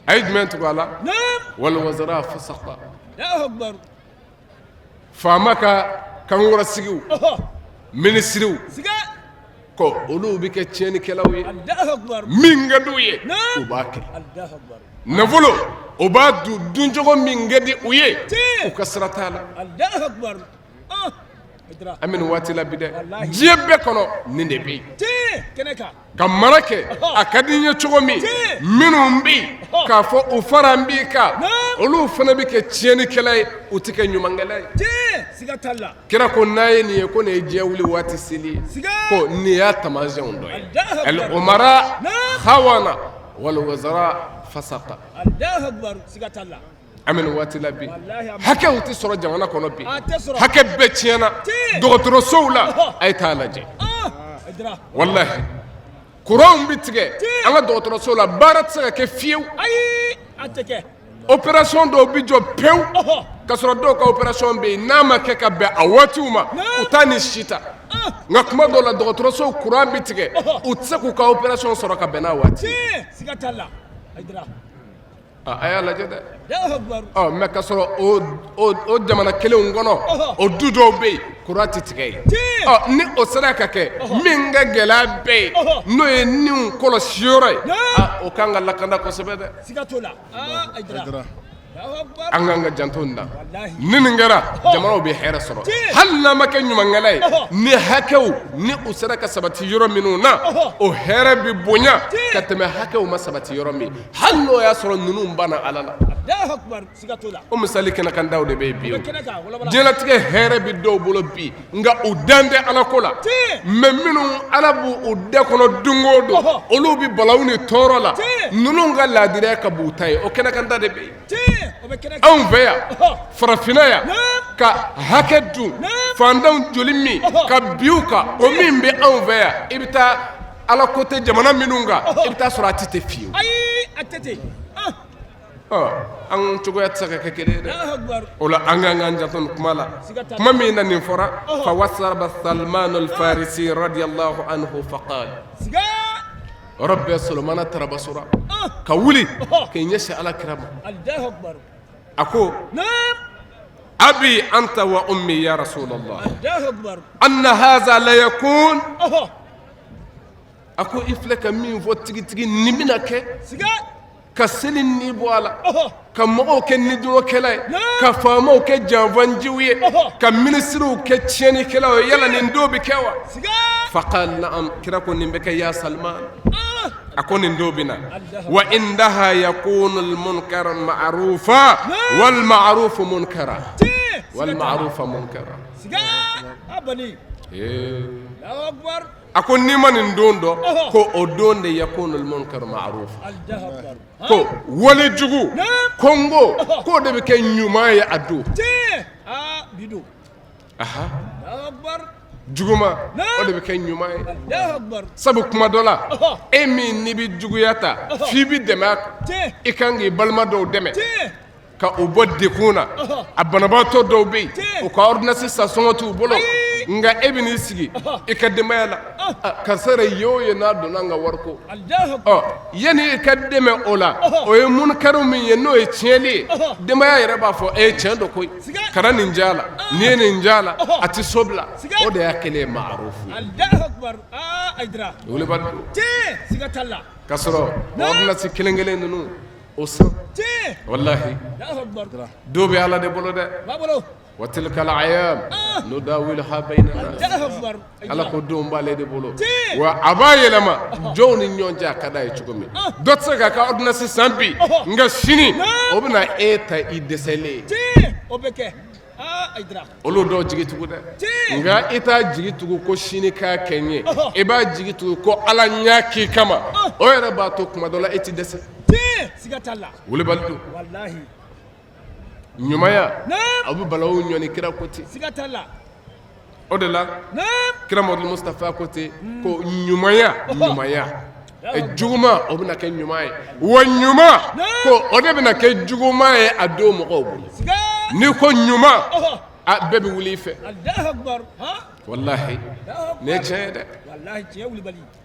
a ye jumɛn tugu a la? Wal wazara fasaka, faama ka kankɔrɔsigiw, minisiriw, ko olu bɛ kɛ tiɲɛnikɛlaw ye. Min ka d'u ye, u b'a kɛ. Nafolo, u b'a dun duncogo min ka di u ye, u ka sira t'a la. An bɛ nin waati la bi dɛ, diɲɛ bɛɛ kɔnɔ nin de bɛ yen. Kɛnɛ kan. Ka mara kɛ a ka di n ye cogo min, minnu bɛ yen k'a fɔ u fara n b'i kan, olu fana bɛ kɛ tiɲɛnikɛla ye, u tɛ kɛ ɲumankɛla ye. Siga t'a la. Kira ko n'a ye nin ye, ko nin ye diɲɛ wuli waati seli ye, ko nin y'a taamasiyɛnw dɔ ye. Al umara khawana wal wazara fasaka. Allahu akbar, siga t'a la. An bɛ nin waati la bi, hakɛw tɛ sɔrɔ jamana kɔnɔ bi, hakɛ bɛɛ tiɲɛna dɔgɔtɔrɔsow la, a ye taa lajɛ. Walahi, kuranw bɛ tigɛ an ka dɔgɔtɔrɔsow la, baara tɛ se ka kɛ fiyewu. Ayi, a tɛ kɛ. Opération dɔw bɛ jɔ pewu, ka sɔrɔ dɔw ka opération bɛ yen, n'a ma kɛ ka bɛn a waatiw ma, u t'a ni si ta. Nka kuma dɔw la, dɔgɔtɔrɔsow kuran bɛ tigɛ, u tɛ se k'u ka opération sɔrɔ ka bɛn n'a waati. Siga t'a la. A y'a lajɛ dɛ. Ɔ mais ka sɔrɔ o jamana kelenw kɔnɔ, o du dɔw bɛ yen, kuran tɛ tigɛ yen. Ɔ ni o sera ka kɛ, min ka gɛlɛya bɛɛ ye, n'o ye niw kɔlɔsi yɔrɔ ye, o kan ka lakanda kosɛbɛ dɛ. Siga t'o la. An k'an ka janto nin na. Ni nin kɛra, jamanaw bɛ hɛrɛ sɔrɔ, hali n'a ma kɛ ɲumankɛla ye. Ni hakɛw ni u sera ka sabati yɔrɔ minnu na, o hɛrɛ bɛ bonya ka tɛmɛ hakɛw ma sabati yɔrɔ min, hali n'o y'a sɔrɔ ninnu banna Ala la. O misali kɛnɛkandaw de bɛ yen bi. Diɲɛlatigɛ hɛrɛ bɛ dɔw bolo bi, nka u dan tɛ Ala ko la. Mais minnu Ala b'u da kɔnɔ don o don, olu bɛ balawu ni tɔɔrɔ la. Ninnu ka laadiriya ka bon u ta ye, o kɛnɛkanda de bɛ yen anw fɛ yan farafinna yan, ka hakɛ dun, fantanw joli min, ka bin u kan, o min bɛ anw fɛ yan. I bɛ taa Ala ko tɛ jamana minnu kan, i bɛ taa sɔrɔ a tɛ ten fiyewu. Ayi, a tɛ ten. An cogoya tɛ se ka kɛ kelen ye dɛ. O la, an k'an k'an janto nin kuma la. Kuma min na nin fɔra, fa wasaba Salman al-Farisi radiyallahu anhu faqal. Yɔrɔ bɛɛ, Solomana tarabasora ka wuli k'i ɲɛsin Ala kira ma. A ko: abi anta wa ummi ya rasulallah, anna haza la yakun. A ko i filɛ ka min fɔ tigitigi, nin bɛna kɛ? Ka seli ni bɔ a la, ka mɔgɔw kɛ nidungɔkɛla ye, ka faamaw kɛ janfanjiw ye, ka minisiriw kɛ tiɲɛnikɛlaw ye, yala nin don bɛ kɛ wa? Faqal na'am. Kira ko nin bɛ kɛ, ya Salman. A ko nin don bɛ na. Wa indaha yakunu al-munkar ma'rufa wal ma'rufu munkara wal ma'rufa munkara. A ko n'i ma nin don dɔn, ko o don de yakunu al-munkar ma'rufa, ko wale jugu kɔngo, k'o de bɛ kɛ ɲuman ye a don. Aha, juguma, o de bɛ kɛ ɲuman ye. Sabu kuma dɔ la, e min n'i bɛ juguya ta f'i bɛ dɛmɛ, i kan k'i balima dɔw dɛmɛ ka u bɔ dekun na. A banabaatɔ dɔw bɛ yen, u ka ordonnance san sɔngɔ t'u bolo, nka e bɛ n'i sigi i ka denbaya la, karisa yɛrɛ ye o ye n'a donna an ka wariko. Ɔ yanni i ka dɛmɛ o la, o ye munkari min ye, n'o ye tiɲɛli ye, denbaya yɛrɛ b'a fɔ e tiɲɛ don koyi, kana nin ja la, n'i ye nin ja la, a tɛ so bila. O de y'a kɛlen ye maarufu ye. Wulibali don ka sɔrɔ ordonnance kelen kelen ninnu o san. Walahi, don bɛ Ala de bolo dɛ. Wa tilkal ayam nudawiluha bayna nas. Ala ko don b'ale de bolo, wa a b'a yɛlɛma jɔnw ni ɲɔgɔn cɛ, a ka d'a ye cogo min. Dɔ tɛ se k'a ka ordonnance san bi, nka sini o bɛna e ta i dɛsɛlen ye. Olu dɔw jigi tugu dɛ, nka i t'a jigi tugu ko sini k'a kɛ n ye, i b'a jigi tugu ko Ala ɲɛ k'i kama. O yɛrɛ b'a to kuma dɔ la e tɛ dɛsɛ. Wulibali don. Ɲumanya, a bɛ balawu ɲɔni. Kira ko ten. O de la kira Mamadu Mustafa ko ten ko ɲumanya, ɲumanya, juguman, o bɛna kɛ ɲuman ye, wa ɲuman ko o de bɛna kɛ juguman ye a don mɔgɔw bolo. N'i ko ɲuman, a bɛɛ bɛ wuli i fɛ. Walahi, nin ye tiɲɛ ye dɛ.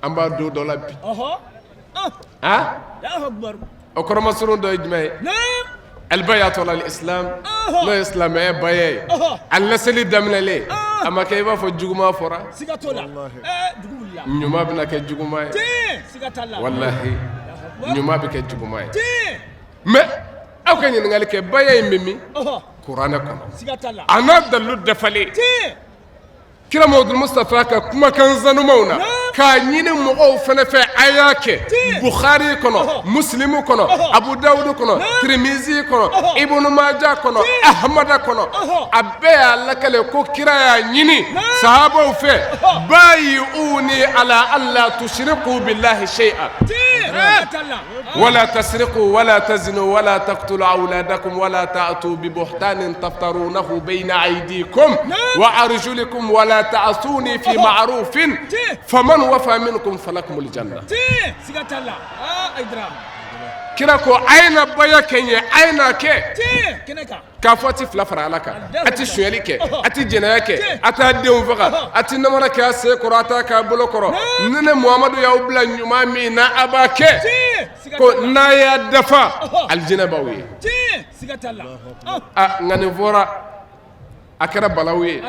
An b'a don dɔ la bi. A o kɔrɔmasurun dɔ ye jumɛn ye? Albayatu alal islam, n'o ye silamɛya baya ye, a laseli daminɛlen, a ma kɛ i b'a fɔ juguman fɔra, ɲuman bɛna kɛ juguman ye. Walahi, ɲuman bɛ kɛ juguman ye. Mais aw ka ɲininkali kɛ, baya in bɛ min? Kuranɛ kɔnɔ, a n'a dalilu dafalen. Kira Mamadu Mustafa ka kumakan sanumaw na k'a ɲini mɔgɔw fana fɛ a y'a kɛ Bukhari kɔnɔ Muslimu kɔnɔ Abu Dawudu kɔnɔ Tirimizi kɔnɔ Ibunu Maja kɔnɔ Ahmada kɔnɔ a bɛɛ y'a lakale ko kira y'a ɲini sahabaw fɛ bayi'uni ala alla tushriku billahi shay'a wala tasriqu wala tazinu wala taqtulu awladakum wala ta'tu bi buhtanin taftarunahu bayna aydikum wa arjulikum wala ta'suni fi ma'rufin faman wafa minkum falakumul janna. Kira ko a ye na baya kɛ n ye, a ye na kɛ k'a fɔ a tɛ fila fara Ala kan, a tɛ sonyali kɛ, a tɛ jɛnɛya kɛ, a t'a denw faga, a tɛ namara kɛ a sen kɔrɔ, a t'a k'a bolo kɔrɔ. Ni ne Muhamadu y'aw bila ɲuman min na, a b'a kɛ. Ko n'a y'a dafa, alijinɛ b'aw ye. A nka nin fɔra, a kɛra balawu ye.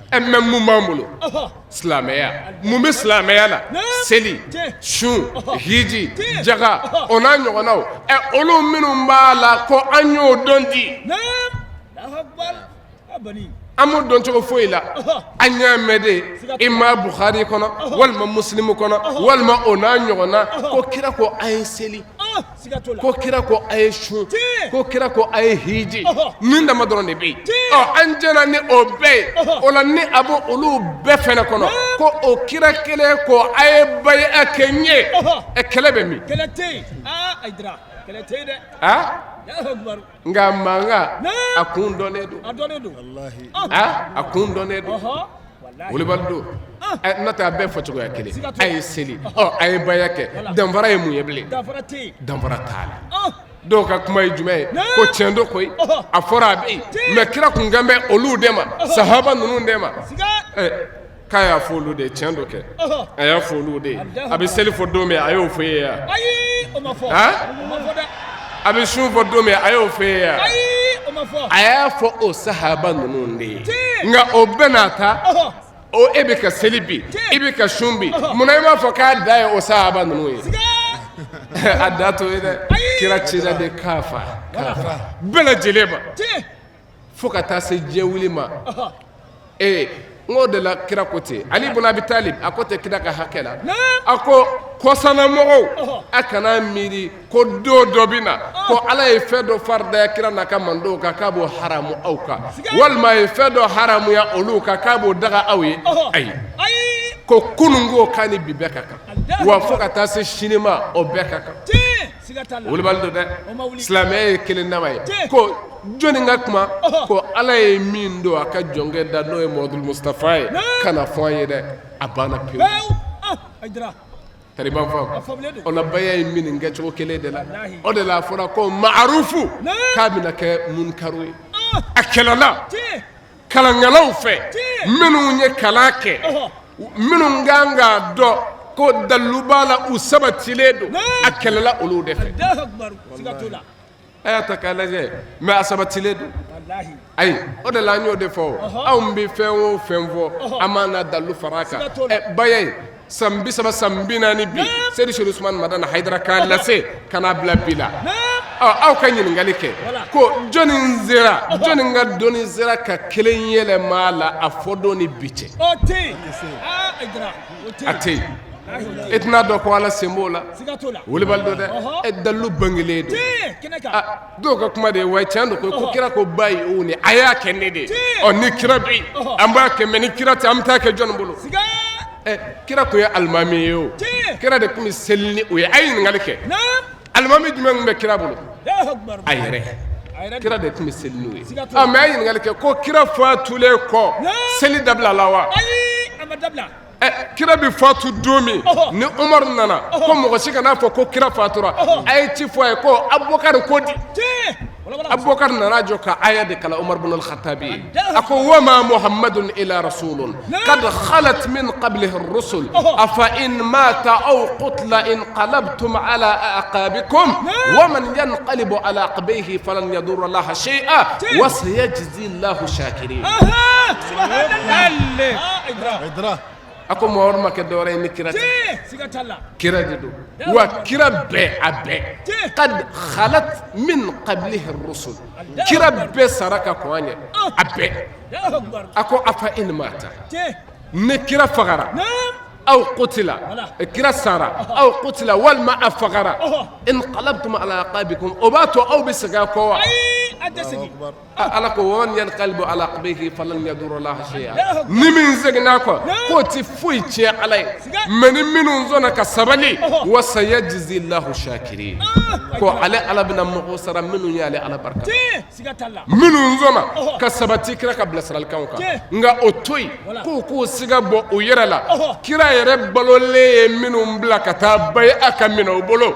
Ɛ mais mun b'an bolo? Silamɛya. Mun bɛ silamɛya la? Seli, sun, hiji, jaga, o n'a ɲɔgɔnnaw. Ɛ olu minnu b'a la ko an y'o dɔn di, an m'o dɔn cogo foyi la. An y'a mɛn de i ma Bukhari kɔnɔ walima Muslimu kɔnɔ walima o n'a ɲɔgɔnna ko kira ko a ye seli, ko kira ko a ye sun, ko kira ko a ye hiji. Nin dama dɔrɔn de bɛ yen. Ɔ an jɛnna ni o bɛɛ ye. O la ni a b'o olu bɛɛ fɛnɛ kɔnɔ ko o kira kelen ko a ye baya kɛ n ye, ɛ kɛlɛ bɛ min? Nka mankan a kun dɔnnen don, a kun dɔnnen don. Wulibali don, n'o tɛ a bɛɛ fɔcogoya kelen. A ye seli, a ye baya kɛ, danfara ye mun ye bilen? Danfara t'a la. Dɔw ka kuma ye jumɛn ye? Ko tiɲɛ don koyi, a fɔra a bɛ yen, mais kira kun kan bɛ olu de ma, sahaba ninnu de ma. K'a y'a fɔ olu de ye, tiɲɛ don kɛ, a y'a fɔ olu de ye. A bɛ seli fɔ don min, a y'o fɔ e ye yan? A bɛ sun fɔ don min, a y'o fɔ e ye yan? A y'a fɔ o sahaba ninnu de ye. Nka o bɛɛ n'a ta, o e bɛ ka seli bi, i bɛ ka sun bi, munna i m'a fɔ k'a da ye o sahaba ninnu ye? A da t'o ye dɛ. Kira cira de k'a fa bɛɛ lajɛlen ma fo ka taa se diɲɛ wuli ma. Ee n k'o de la kira ko ten, Ali ibn Abi Talib a ko ten kira ka hakɛ la, a ko kɔsannamɔgɔw, a kana miiri ko don dɔ bɛ na ko Ala ye fɛn dɔ faridaya kira n'a ka mandenw kan k'a b'o haramu aw kan, walima a ye fɛn dɔ haramuya olu kan k'a b'o daga aw ye. Ayi, ko kununko k'a ni bi bɛɛ ka kan, wa fo ka taa se sini ma, o bɛɛ ka kan. Wulibali don dɛ. Silamɛya ye kelen dama ye. Ko jɔnni ka kuma ko Ala ye min don a ka jɔnkɛ da, n'o ye Mamadu Mustafa ye, kana fɔ an ye dɛ, a banna pewu. Tariban faamu o la, baya ye min kɛcogo kelen de la, o de la a fɔra ko maarufu k'a bɛna kɛ munkaru ye. A kɛlɛla kalankɛlaw fɛ minnu ye kalan kɛ, minnu kan k'a dɔn ko dalilu b'a la, u sabatilen don, a kɛlɛla olu de fɛ. A y'a ta k'a lajɛ, mais a sabatilen don. Ayi, o de la an y'o de fɔ, anw bɛ fɛn o fɛn fɔ, an b'an na dalilu fara a kan. Baya ye san 30, san 40 bi, Seyidi Seri Usumani Madani Hayidara k'a lase ka n'a bila bi la. Aw ka ɲininkali kɛ ko jɔnni sera, jɔnni ka dɔnni sera ka kelen yɛlɛma a la a fɔ don ni bi cɛ? A tɛ yen. E tɛna dɔn ko Ala sen b'o la. Wulibali don dɛ. E dalilu bangelen don. Dɔw ka kuma de ye wa tiɲɛ don ko kira ko bayi'uni, a y'a kɛ ne de ye. Ɔ ni kira bɛ yen, an b'a kɛ, mais ni kira tɛ, an bɛ taa kɛ jɔnni bolo? Kira tun ye alimami ye, o kira de tun bɛ seli ni o ye. A ye ɲininkali kɛ, alimami jumɛn tun bɛ kira bolo? A yɛrɛ kira de tun bɛ seli n'o ye. Mais a ye ɲininkali kɛ ko kira fatulen kɔ, seli dabila la wa? Kira bɛ fatu don min, ni Umaru nana ko mɔgɔ si kan'a fɔ ko kira fatura, a ye ci fɔ a ye ko Abubakari ko di. Abubakar nana jɔ ka aya de kalan Umar ibn al-Khattabi ye. A ko wa ma Muhammadun illa rasulun qad khalat min qablihi ar-rusul afa in mata aw qutila inqalabtum ala a'qabikum wa man yanqalib ala aqibaihi falan yadurra Allaha shay'a wa sayajzi Allahu shakirin. A ko Mamadu ma kɛ dɔwɛrɛ ye ni kira tɛ. Kira de don wa kira bɛɛ a bɛɛ kad khalat min qablihi rusul kira bɛɛ sara ka kɔn a ɲɛ a bɛɛ a ko afa in mata ni kira fagara aw qutila kira sara aw qutila walima a fagara inqalabtum ala aqabikum o b'a to aw bɛ segin a kɔ wa Ala ko wa man yanqalib ala aqibayhi falan yadurra Allaha shay'a ni min seginna a kɔ k'o tɛ foyi tiɲɛ Ala ye mais ni minnu sɔnna ka sabali wa sayajzi Allahu shakirin ko ale Ala bɛna mɔgɔw sara minnu ye ale Ala barika minnu sɔnna ka sabati kira ka bilasiralikanw kan nka o to yen k'u k'u siga bɔ u yɛrɛ la kira yɛrɛ balolen ye minnu bila ka taa bayi'a ka minɛ u bolo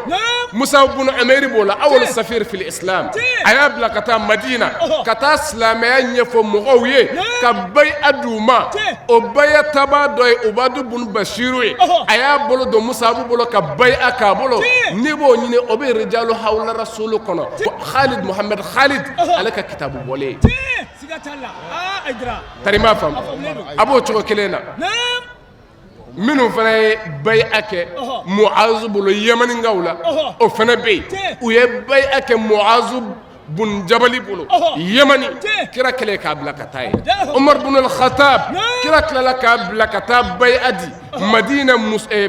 Musa bun Amɛri b'o la awwalu safir fil islam a y'a bila ka taa Madina ka taa silamɛya ɲɛfɔ mɔgɔw ye ka bayi'a d'u ma o bayi'a tabaa dɔ ye Ubadu bun Basiru ye a y'a bolo don Musabu bolo ka bayi'a k'a bolo n'i b'o ɲini o bɛ rijalu hawla rasulu kɔnɔ Khalid Muhammad Khalid ale ka kitabu bɔlen tari m'a faamu a b'o cogo kelen na minnu fana ye bayi'a kɛ Muazu bolo yamaninkaw la o fana bɛ yen u ye bayi'a kɛ Muazu bun Jabali bolo Yamani kira kɛlen k'a bila ka taa yen Umar bun al-Khattab kira tilala k'a bila ka taa bayi'a di Madina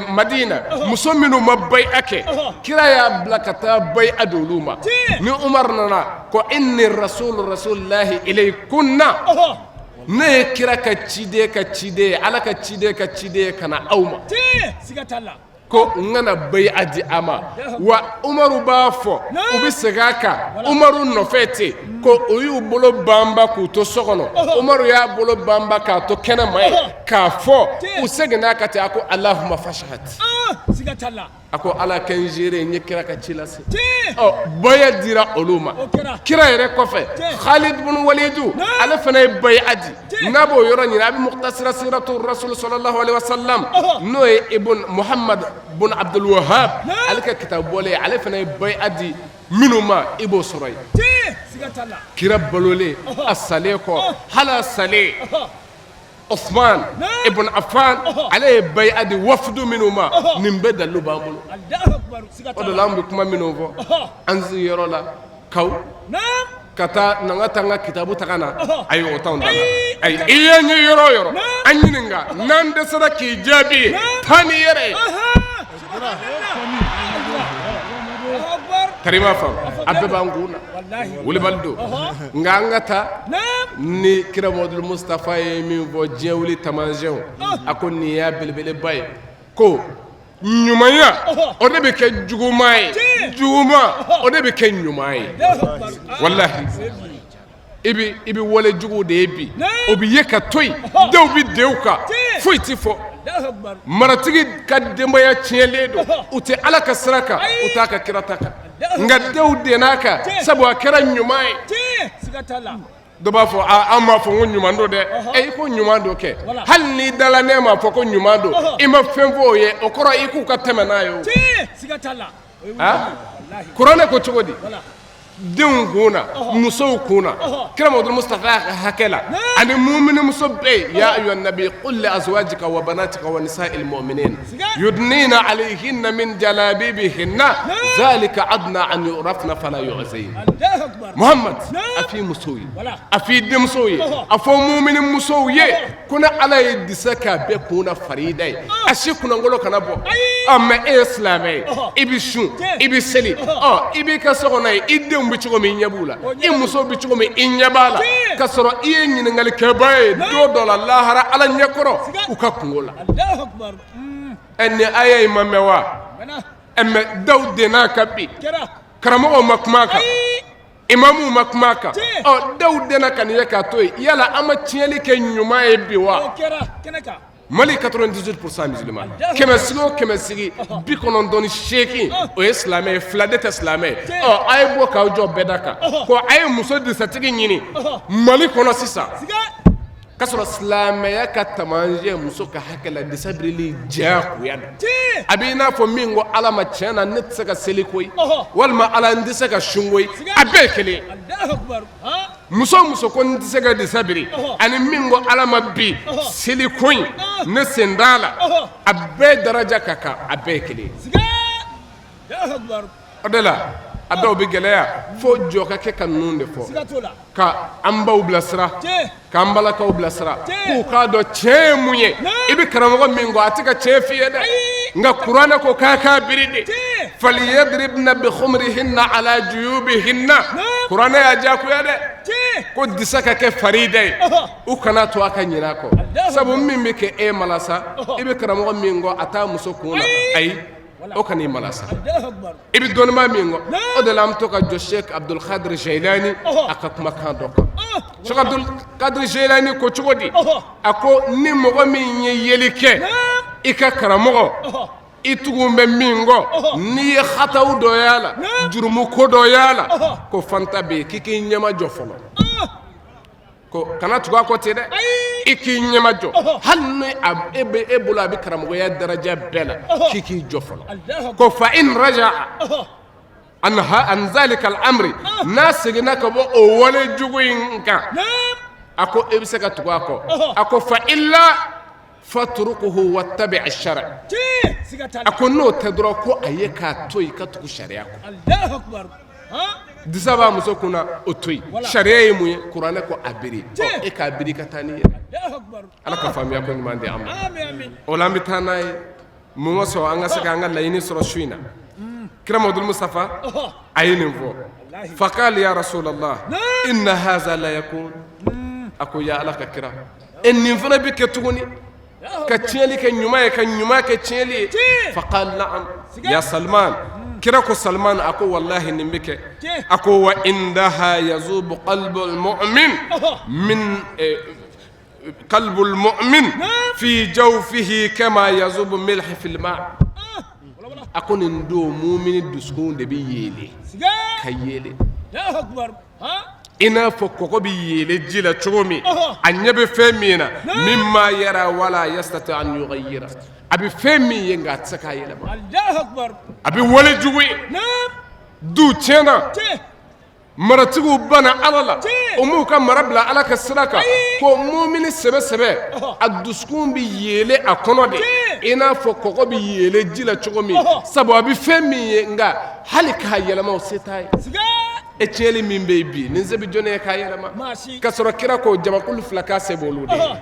Madina muso minnu ma bayi'a kɛ kira y'a bila ka taa bayi'a di olu ma ni Umar nana ko inni rasulu rasulillahi ilaykunna ne ye kira ka ciden ka ciden ye ala ka ciden ka ciden ye ka na aw ma ko n ka na bayi'a di a ma wa umaru b'a fɔ u bɛ segin a kan umaru nɔfɛ ten ko u y'u bolo banba k'u to so kɔnɔ umaru y'a bolo banba k'a to kɛnɛ ma ye k'a fɔ u seginna a kan ten a ko alahuma fashhad a ko ala kɛ n seere n ye kira ka ci lase ɔ baya dira olu ma kira yɛrɛ kɔfɛ Khalid bun Walidu ale fana ye baya di n'a b'o yɔrɔ ɲini a bɛ mukhtasara siratu rasul sallallahu alaihi wasallam n'o ye ibn Muhammad bun Abdul Wahab ale ka kitabu bɔlen ale fana ye baya di minnu ma i b'o sɔrɔ yen kira balolen a salen kɔ hali a salen Osman ibn Affan ale ye bayi'a di wafudu minnu ma nin bɛɛ dalilu b'an bolo o de la an bɛ kuma minnu fɔ an sigiyɔrɔ la kaw ka taa na ka taa n ka kitabu ta ka na ayi o t'anw ta la ayi i ye n ye yɔrɔ o yɔrɔ an ɲininka n'an dɛsɛra k'i jaabi ye taa n'i yɛrɛ ye tari m'a faamu a bɛɛ b'an kun na wulibali don nka an ka taa ni kira Muhamadu Mustafa ye min fɔ diɲɛ wuli taamasiyɛnw a ko nin y'a belebeleba ye ko ɲumanya o de bɛ kɛ juguman ye juguman o de bɛ kɛ ɲuman ye walahi i bɛ i bɛ wale jugu de ye bi o bɛ ye ka to yen denw bɛ denw kan foyi tɛ fɔ maratigi ka denbaya tiɲɛlen don u tɛ ala ka sira kan u t'a ka kira ta kan nka denw denn'a kan sabu a kɛra ɲuman ye dɔ b'a fɔ an m'a fɔ ko ɲuman don dɛ e i ko ɲuman don kɛ hali n'i dala ne m'a fɔ ko ɲuman don i ma fɛn fɔ o ye o kɔrɔ i k'u ka tɛmɛ n'a ye o kuranɛ ko cogo di denw kun na musow kun na kira Muhamadu Mustafa ka hakɛ la ani mumini muso bɛɛ ya ayyuhan nabi qul li azwajika wa banatika wa nisa'il mu'minin yudnina alayhinna min jalabibihinna zalika adna an yu'rafna fala yu'zain Muhammad a f'i musow ye a f'i denmusow ye a fɔ mumini musow ye ko ne ala ye disa k'a bɛɛ kun na farida ye a si kunnangolo kana bɔ ɔ mɛ e ye silamɛ ye i bɛ sun i bɛ seli ɔ i b'i ka so kɔnɔ yen i denw bɛ cogo min i ɲɛ b'u la i muso bɛ cogo min i ɲɛ b'a la ka sɔrɔ i ye ɲininkalikɛbaa ye don dɔ la lahara ala ɲɛkɔrɔ u ka kunko la ɛ nin aya in ma mɛn wa ɛ mɛ daw denn'a kan bi karamɔgɔw ma kuma a kan imamuw ma kuma a kan ɔ daw denna ka nin ye k'a to yen yala an ma tiɲɛli kɛ ɲuman ye bi wa mali 98% musulman kɛmɛ sigi o kɛmɛ sigi 98 o ye silamɛ ye fila de tɛ silamɛ ye ɔ a ye bɔ k'aw jɔ bɛɛ da kan ko a ye muso disatigi ɲini mali kɔnɔ sisan K'a sɔrɔ silamɛya ka taamasiyɛn muso ka hakɛ la disa birili diyagoya don a bɛ i n'a fɔ min ko ala ma tiɲɛ na ne tɛ se ka seli koyi walima ala n tɛ se ka sun koyi a bɛɛ ye kelen ye. Muso o muso ko n tɛ se ka disa biri, ani min ko Ala ma bi seli ko in ne sen t'a la, a bɛɛ daraja ka kan, a bɛɛ ye kelen ye. O de la a dɔw bɛ gɛlɛya fo jɔ ka kɛ ka ninnu de fɔ, ka an baw bilasira, k'an balakaw bilasira, k'u k'a dɔn tiɲɛ ye mun ye. I bɛ karamɔgɔ min kɔ, a tɛ ka tiɲɛ f'i ye dɛ, nka kuranɛ ko k'a k'a biri de. Falyadribna bi khumurihinna ala juyubihinna, kuranɛ y'a diyagoya dɛ ko disa ka kɛ farida ye, u kana to a ka ɲinɛ a kɔ, sabu min bɛ kɛ e malasa, i bɛ karamɔgɔ min kɔ a t'a muso kun na, ayi, o kan'i malasa. I bɛ dɔnnibaa min kɔ, o de la an bɛ to ka jɔ Sheikh Abdul Qadir Jailani a ka kumakan dɔ kan. Sheikh Abdul Qadir Jailani ko cogo di? A ko ni mɔgɔ min ye yeli kɛ i ka karamɔgɔ, i tugu bɛ min kɔ, n'i ye hataw dɔ y'a la, jurumu ko dɔ y'a la, ko fanta bɛ yen, k'i k'i ɲɛmajɔ fɔlɔ, ko kana tugu a kɔ ten dɛ, i k'i ɲɛmajɔ, hali ni e bɛ e bolo a bɛ karamɔgɔya daraja bɛɛ la, k'i k'i jɔ fɔlɔ. Ko fa in raja'a an zalika al-amri, n'a seginna ka bɔ o wale jugu in kan, a ko e bɛ se ka tugu a kɔ. A ko fa illa fatrukuhu wattabi ash-shar', a ko n'o tɛ dɔrɔn, ko a ye k'a to yen, ka tugu sariya kɔ. Disa b'a muso kun na, o to yen. Sariya ye mun ye? Kuranɛ ko a biri, e k'a biri ka taa n'i ye. Ala ka faamuya ko ɲuman di an ma. O la an bɛ taa n'a ye mun ka sɔrɔ an ka se k'an ka laɲini sɔrɔ su in na. Kira Mamadu Mustafa a ye nin fɔ: faqala ya rasulallah inna haza la yakun. A ko ya Ala ka kira, e nin fana bɛ kɛ tuguni, ka tiɲɛli kɛ ɲuman ye, ka ɲuman kɛ tiɲɛli ye? Faqala na'am ya Salman. Kira ko Salman, a ko wallahi nin bɛ kɛ. A ko wa indaha yazubu qalbul mu'min min qalbul mu'min fi jawfihi kama yazubu milh fil ma. A ko nin don mumini dusukun de bɛ yeele ka yeele i n'a fɔ kɔgɔ bɛ yeele ji la cogo min. A ɲɛ bɛ fɛn min na, mimma yara wala yastati an yughayyira, a bɛ fɛn min ye nka a tɛ se k'a yɛlɛma. A bɛ wale jugu ye, du tiɲɛna, maratigiw banna Ala la, o m'u ka mara bila Ala ka sira kan. Ko mumini sɛbɛ sɛbɛ, a dusukun bɛ yeele a kɔnɔ de i n'a fɔ kɔgɔ bɛ yeele ji la cogo min, sabu a bɛ fɛn min ye nka hali k'a yɛlɛma o se t'a ye. E tiɲɛli min bɛ yen bi, nin se bɛ jɔnni ye k'a yɛlɛma? Ka sɔrɔ kira ko jamakulu fila k'a se b'olu de ye,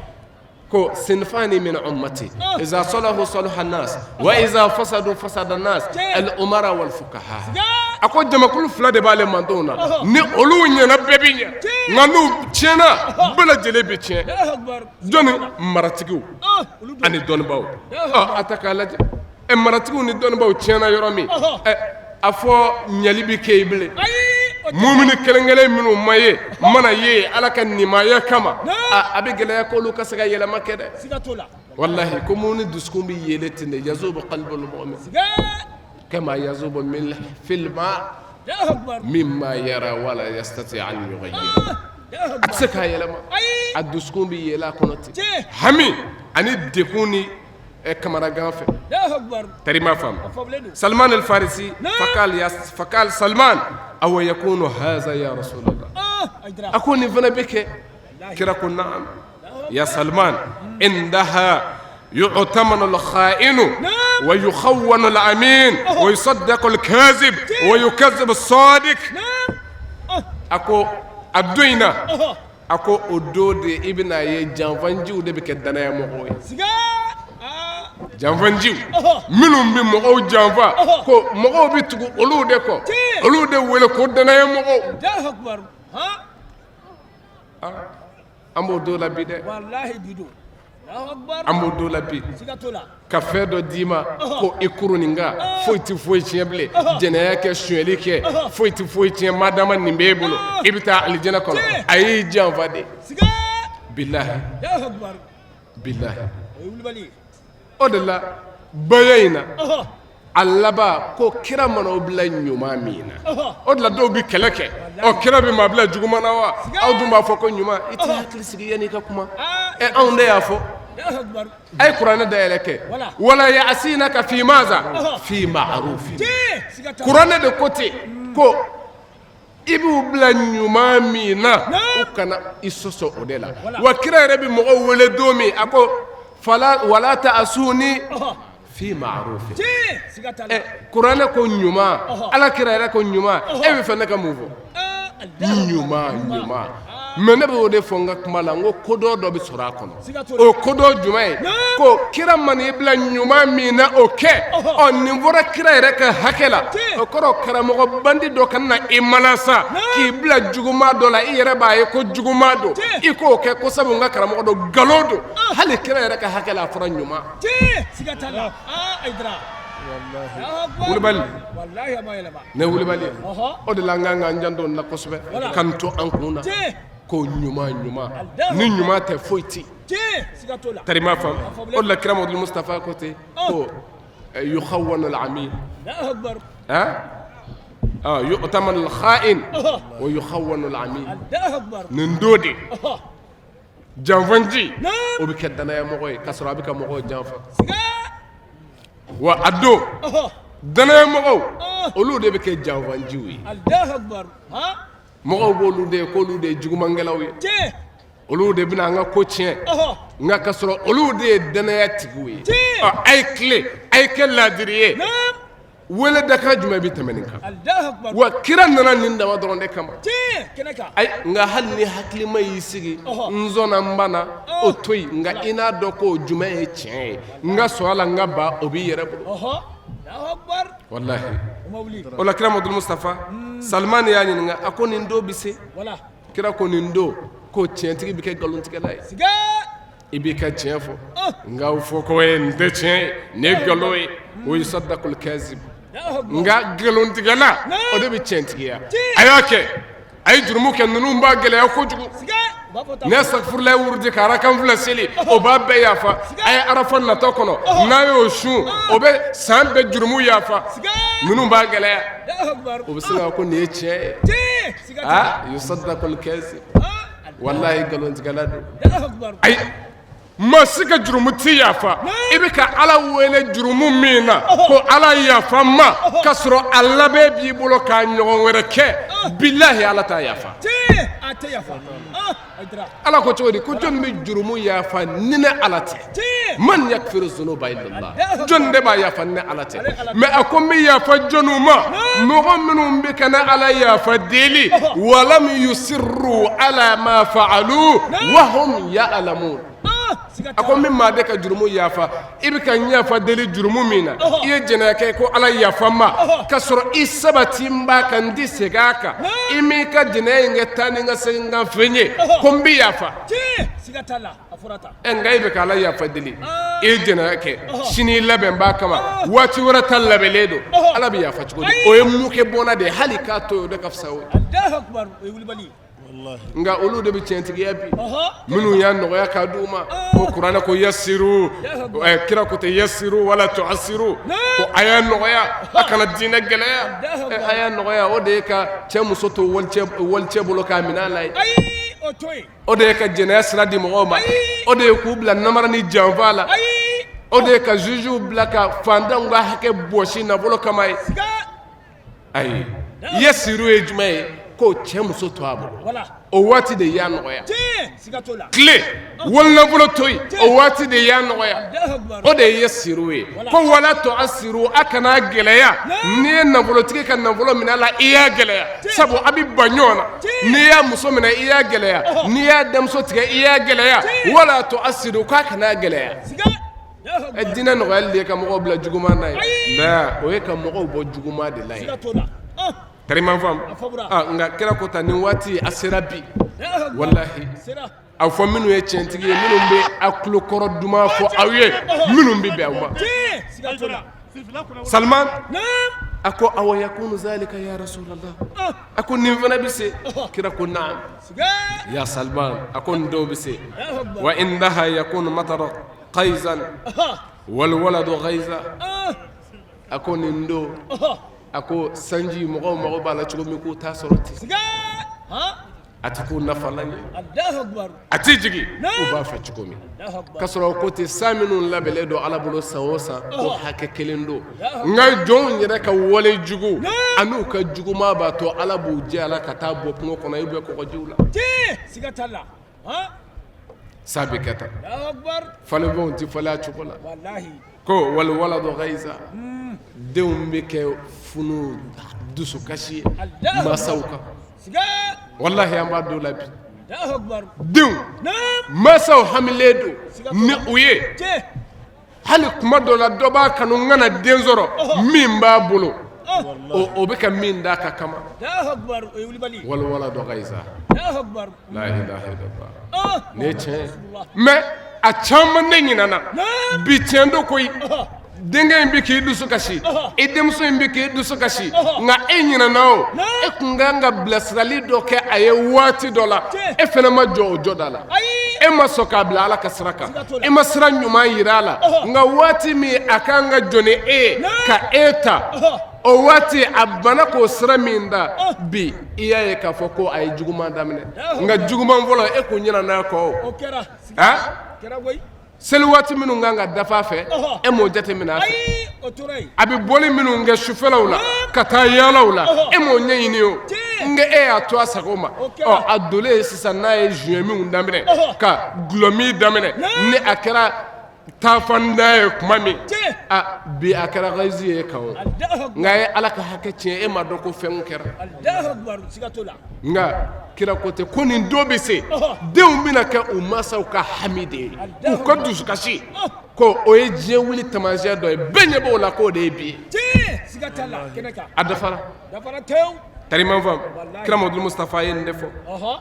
ko sinfani min ummati iza salahu salaha nas wa iza fasadu fasada nas, al umara wal fuqaha. A ko jamakulu fila de b'ale mantonw na, ni olu ɲɛna bɛɛ bɛ ɲɛ, nka n'u tiɲɛna bɛɛ lajɛlen bɛ tiɲɛ. Jɔnni? Maratigiw ani dɔnnibaaw. A ta k'a lajɛ, ɛ maratigiw ni dɔnnibaaw tiɲɛna yɔrɔ min, ɛ a fɔ ɲɛli bɛ kɛ yen bilen? Mumini kelen kelen minnu ma ye mana ye Ala ka nimaya kama, a bɛ gɛlɛya k'olu ka se ka yɛlɛma kɛ dɛ. Walahi ko mumini dusukun bɛ yeele ten de, yazubu qalbul mu'min kama yazubu milh fil ma mimma yara wala yastati an yughayyir. A tɛ se k'a yɛlɛma, a dusukun bɛ yeele a kɔnɔ ten, hami ani degun ni kamanagan fɛ. Tari ma faamu. Salman al-Farisi faqal ya faqal Salman aw yakunu haza ya Rasulallah? A ko nin fana bɛ kɛ? Kira ko na'am ya Salman, indaha yu'tamanu al-kha'inu wa yukhawwanu al-amin wa yusaddaqu al-kazib wa yukazzabu as-sadiq. A ko a don in na, a ko o don de i bɛna ye janfanjiw de bɛ kɛ dannaya mɔgɔw ye, janfanjiw minnu bɛ mɔgɔw janfa, ko mɔgɔw bɛ tugu olu de kɔ, olu de wele ko dannaya mɔgɔw. An b'o don la bi dɛ, an b'o don la bi. Ka fɛn dɔ d'i ma ko i kuru nin kan, foyi tɛ foyi tiɲɛ bilen, jɛnɛya kɛ, sonyali kɛ, foyi tɛ foyi tiɲɛ, madama nin b'e bolo, i bɛ taa alijɛnɛ kɔnɔ. A y'i janfa de, bilahi bilahi. O de la baya in na, a laban ko kira mana o bila ɲuman min na, o de la dɔw bɛ kɛlɛ kɛ. Ɔ kira bɛ maa bila juguman na wa? Aw dun b'a fɔ ko ɲuman. I tɛ hakili sigi yanni i ka kuma. Ɛ anw de y'a fɔ, a ye kuranɛ dayɛlɛ kɛ, wala ya'sinaka fi maza fi ma'ruf. Kuranɛ de ko ten ko I b'u bila ɲuman min na, u kana i sɔsɔ o de la. Wa kira yɛrɛ bɛ mɔgɔw wele don min, a ko fala wala ta'asuni fi ma'ruf. Ɛ, kuranɛ ko ɲuman, ala kira yɛrɛ ko ɲuman, e bɛ fɛ ne ka mun fɔ? Ɲuman, ɲuman. Mais ne bɛ o de fɔ n ka kuma la, n ko kodɔn dɔ bɛ sɔrɔ a kɔnɔ. O kodɔn jumɛn ye? Ko kira man'i bila ɲuman min na, o kɛ. Ɔ, nin fɔra kira yɛrɛ ka hakɛ la, o kɔrɔ karamɔgɔ bandi dɔ kana na i malasa k'i bila juguman dɔ la, i yɛrɛ b'a ye ko juguman don, i k'o kɛ ko sabu n ka karamɔgɔ don. Nkalon don. Hali kira yɛrɛ ka hakɛ la, a fɔra ɲuman. Wulibali ne, wulibali o de la, an kan k'an janto nin na kosɛbɛ, k'an to an kun na ko ɲuman, ɲuman. Ni ɲuman tɛ, foyi tɛ. Tarima faamu o de la, kira Mamadu Mustafa ko ten ko yukhawwanu al-amin, yu'tamanu al-kha'in wa yukhawwanu al-amin. Nin don de, janfanci o bɛ kɛ dannayamɔgɔ ye k'a sɔrɔ a bɛ ka mɔgɔw janfa. Wa a don, dannayamɔgɔw, olu de bɛ kɛ janfanciw ye. Mɔgɔw b'olu de ye k'olu de ye jugumankɛlaw ye, olu de bɛna an ka ko tiɲɛ, nka ka sɔrɔ olu de ye dannaya tigiw ye. A ye tile, a ye kɛ laadiri ye. Wele dakan jumɛn bɛ tɛmɛ nin kan? Wa kira nana nin dama dɔrɔn de kama. Ayi, nka hali ni hakilima y'i sigi, n sɔnna, n banna, o to yen. Nka i n'a dɔn ko jumɛn ye tiɲɛ ye, n ka sɔn a la, n ka ban, o b'i yɛrɛ bolo. Walahi, o la kira Mamadu Mustafa, Salimani y'a ɲininka, a ko nin don bɛ se? Kira ko nin don ko tiɲɛtigi bɛ kɛ nkalontigɛla ye. I b'i ka tiɲɛ fɔ, nka o fɔ ko ye nin tɛ tiɲɛ ye, nin ye nkalon ye. Wa yusaddaqul kazib, nka nkalontigɛla, o de bɛ tiɲɛtigiya. A y'a kɛ, a ye jurumu kɛ, ninnu b'a gɛlɛya kojugu. Ne astagfirulahi wurudi ka arakan fila seli, o b'a bɛɛ yafa. A ye arafa natɔ kɔnɔ, n'a y'o sun, o bɛ san bɛɛ jurumu yafa. Ninnu b'a gɛlɛya, o bɛ se ka ko nin ye tiɲɛ ye. Aa, yusaddaqul kazib, walahi nkalontigɛla don. Ayi, maa si ka jurumu tɛ yafa. I bɛ ka ala wele jurumu min na ko ala yafa n ma, ka sɔrɔ a labɛn b'i bolo k'a ɲɔgɔn wɛrɛ kɛ, bilahi ala t'a yafa. Ala ko cogo di? Ko jɔn bɛ jurumu yafa ni ne ala tɛ? Man yakfiru zunuba illallah. Jɔn de b'a yafa ni ne ala tɛ? Mais a ko n bɛ yafa jɔnw ma? Mɔgɔ minnu bɛ ka ne ala yafa deli, walam yusirru ala ma faalu wa hum ya'lamun. A ko n bɛ maa de ka jurumu yafa. I bɛ ka n yafa deli jurumu min na, i ye jɛnɛya kɛ, ko ala yafa n ma, ka sɔrɔ i sabati n b'a kan, n tɛ segin a kan, i m'i ka jɛnɛya in kɛ taa ni ka segin kan fɛn ye, ko n bɛ yafa. Ɛ, nka e bɛ ka ala yafa deli, i ye jɛnɛya kɛ, sini i labɛn b'a kama, waati wɛrɛ ta labɛnlen don, ala bɛ yafa cogo di? O ye mun kɛ bɔnna de ye? Hali k'a to yen, o de ka fisa o ye. Nka olu de bɛ tiɲɛtigiya bi, minnu y'a nɔgɔya k'a d'u ma ko kuranɛ ko yasiru, kira ko tɛ, yasiru wala tuasiru, ko a y'a nɔgɔya, a kana diinɛ gɛlɛya. A y'a nɔgɔya, o de ye ka cɛ muso to walicɛ bolo k'a minɛ a la ye. O de ye ka jɛnɛya sira di mɔgɔw ma. O de ye k'u bila namara ni janfa la. O de ye ka jugew bila ka fantanw ka hakɛ bɔsi nafolo kama ye. Ayi, yasiru ye jumɛn ye? Ko cɛ muso to a bolo, o waati de y'a nɔgɔya. Tile walinafolo to yen, o waati de y'a nɔgɔya, o de ye yasiru ye. Ko wala tuasiru, a kana gɛlɛya. N'i ye nafolotigi ka nafolo minɛ a la, i y'a gɛlɛya, sabu a bɛ ban ɲɔgɔn na. N'i y'a muso minɛ, i y'a gɛlɛya. N'i y'a denmuso tigɛ, i y'a gɛlɛya. Wala tuasiru, k'a kana gɛlɛya. Ɛ, diinɛ nɔgɔyali de ye ka mɔgɔw bila juguman na ye? La, o ye ka mɔgɔw bɔ juguman de la ye. Tariman faamu? Nka kira ko ta nin waati a sera bi. Walahi, a fɔ minnu ye tiɲɛtigi ye, minnu bɛ a tulokɔrɔ duman fɔ aw ye, minnu bɛ bɛn aw ma. Salman a ko awa yakunu zalika ya rasulallah? A ko nin fana bɛ se? Kira ko naam ya Salman. A ko nin dɔw bɛ se. Wa indaha yakunu matara qayzan wal waladu ghayza. A ko nin don, a ko sanji, mɔgɔw mago b'a la cogo min, k'u t'a sɔrɔ ten. A tɛ k'u nafalan ye, a tɛ jigin u b'a fɛ cogo min, ka sɔrɔ ko ten. San minnu labɛnnen don Ala bolo san o san, o hakɛ kelen don, nka jɔnw yɛrɛ ka wale jugu an'u ka juguman b'a to Ala b'u jɛ a la ka taa bɔ kungo kɔnɔ, u bɛ kɔgɔjiw la. San bɛ kɛ tan, falenfɛnw tɛ falen a cogo la. Ko wal waladu gayiza, denw bɛ kɛ funu dusukasi ye masaw kan. Walahi, an b'a don la bi, denw masaw hamilen don ni u ye. Hali kuma dɔ la, dɔ b'a kanu n kana den sɔrɔ min b'a bolo, o bɛ ka min d'a ka kama. Wal waladu gayiza, la ilaha illallah. Nin ye tiɲɛ ye, mais a caman ne ɲinana bi. Tiɲɛ don koyi, denkɛ in bɛ k'i dusu kasi, i denmuso in bɛ k'i dusu kasi, nka e ɲinana. O e tun kan ka bilasirali dɔ kɛ a ye waati dɔ la, e fana ma jɔ o jɔda la, e ma sɔn k'a bila Ala ka sira kan, e ma sira ɲuman jira a la. Nka waati min a kan ka jɔ ni e ye ka e ta, o waati a banna k'o sira min ta. Bi i y'a ye k'a fɔ ko a ye juguman daminɛ, nka juguman fɔlɔ, e kun ɲinana a kɔ. O seli waati minnu kan ka dafa a fɛ, e m'o jateminɛ a fɛ. A bɛ bɔli minnu kɛ sufɛlaw la ka taa yaalaw la, e m'o ɲɛɲini. O nka e y'a to a sago ma. Ɔ, a donnen sisan, n'a ye joint minw daminɛ, ka dɔlɔmin daminɛ, ni a kɛra taafanda ye tuma min, a bi a kɛra gazi ye kan. O nka a ye Ala ka hakɛ tiɲɛ, e m'a dɔn ko fɛn kɛra. Nka kira ko ten ko nin don bɛ se, denw bɛna kɛ u mansaw ka hami de ye, u ka dusukasi, ko o ye diɲɛ wuli taamasiyɛn dɔ ye. Bɛɛ ɲɛ b'o la k'o de ye bi ye. A dafara tariman faamu. Kira Mamadu Mustafa ye nin de fɔ.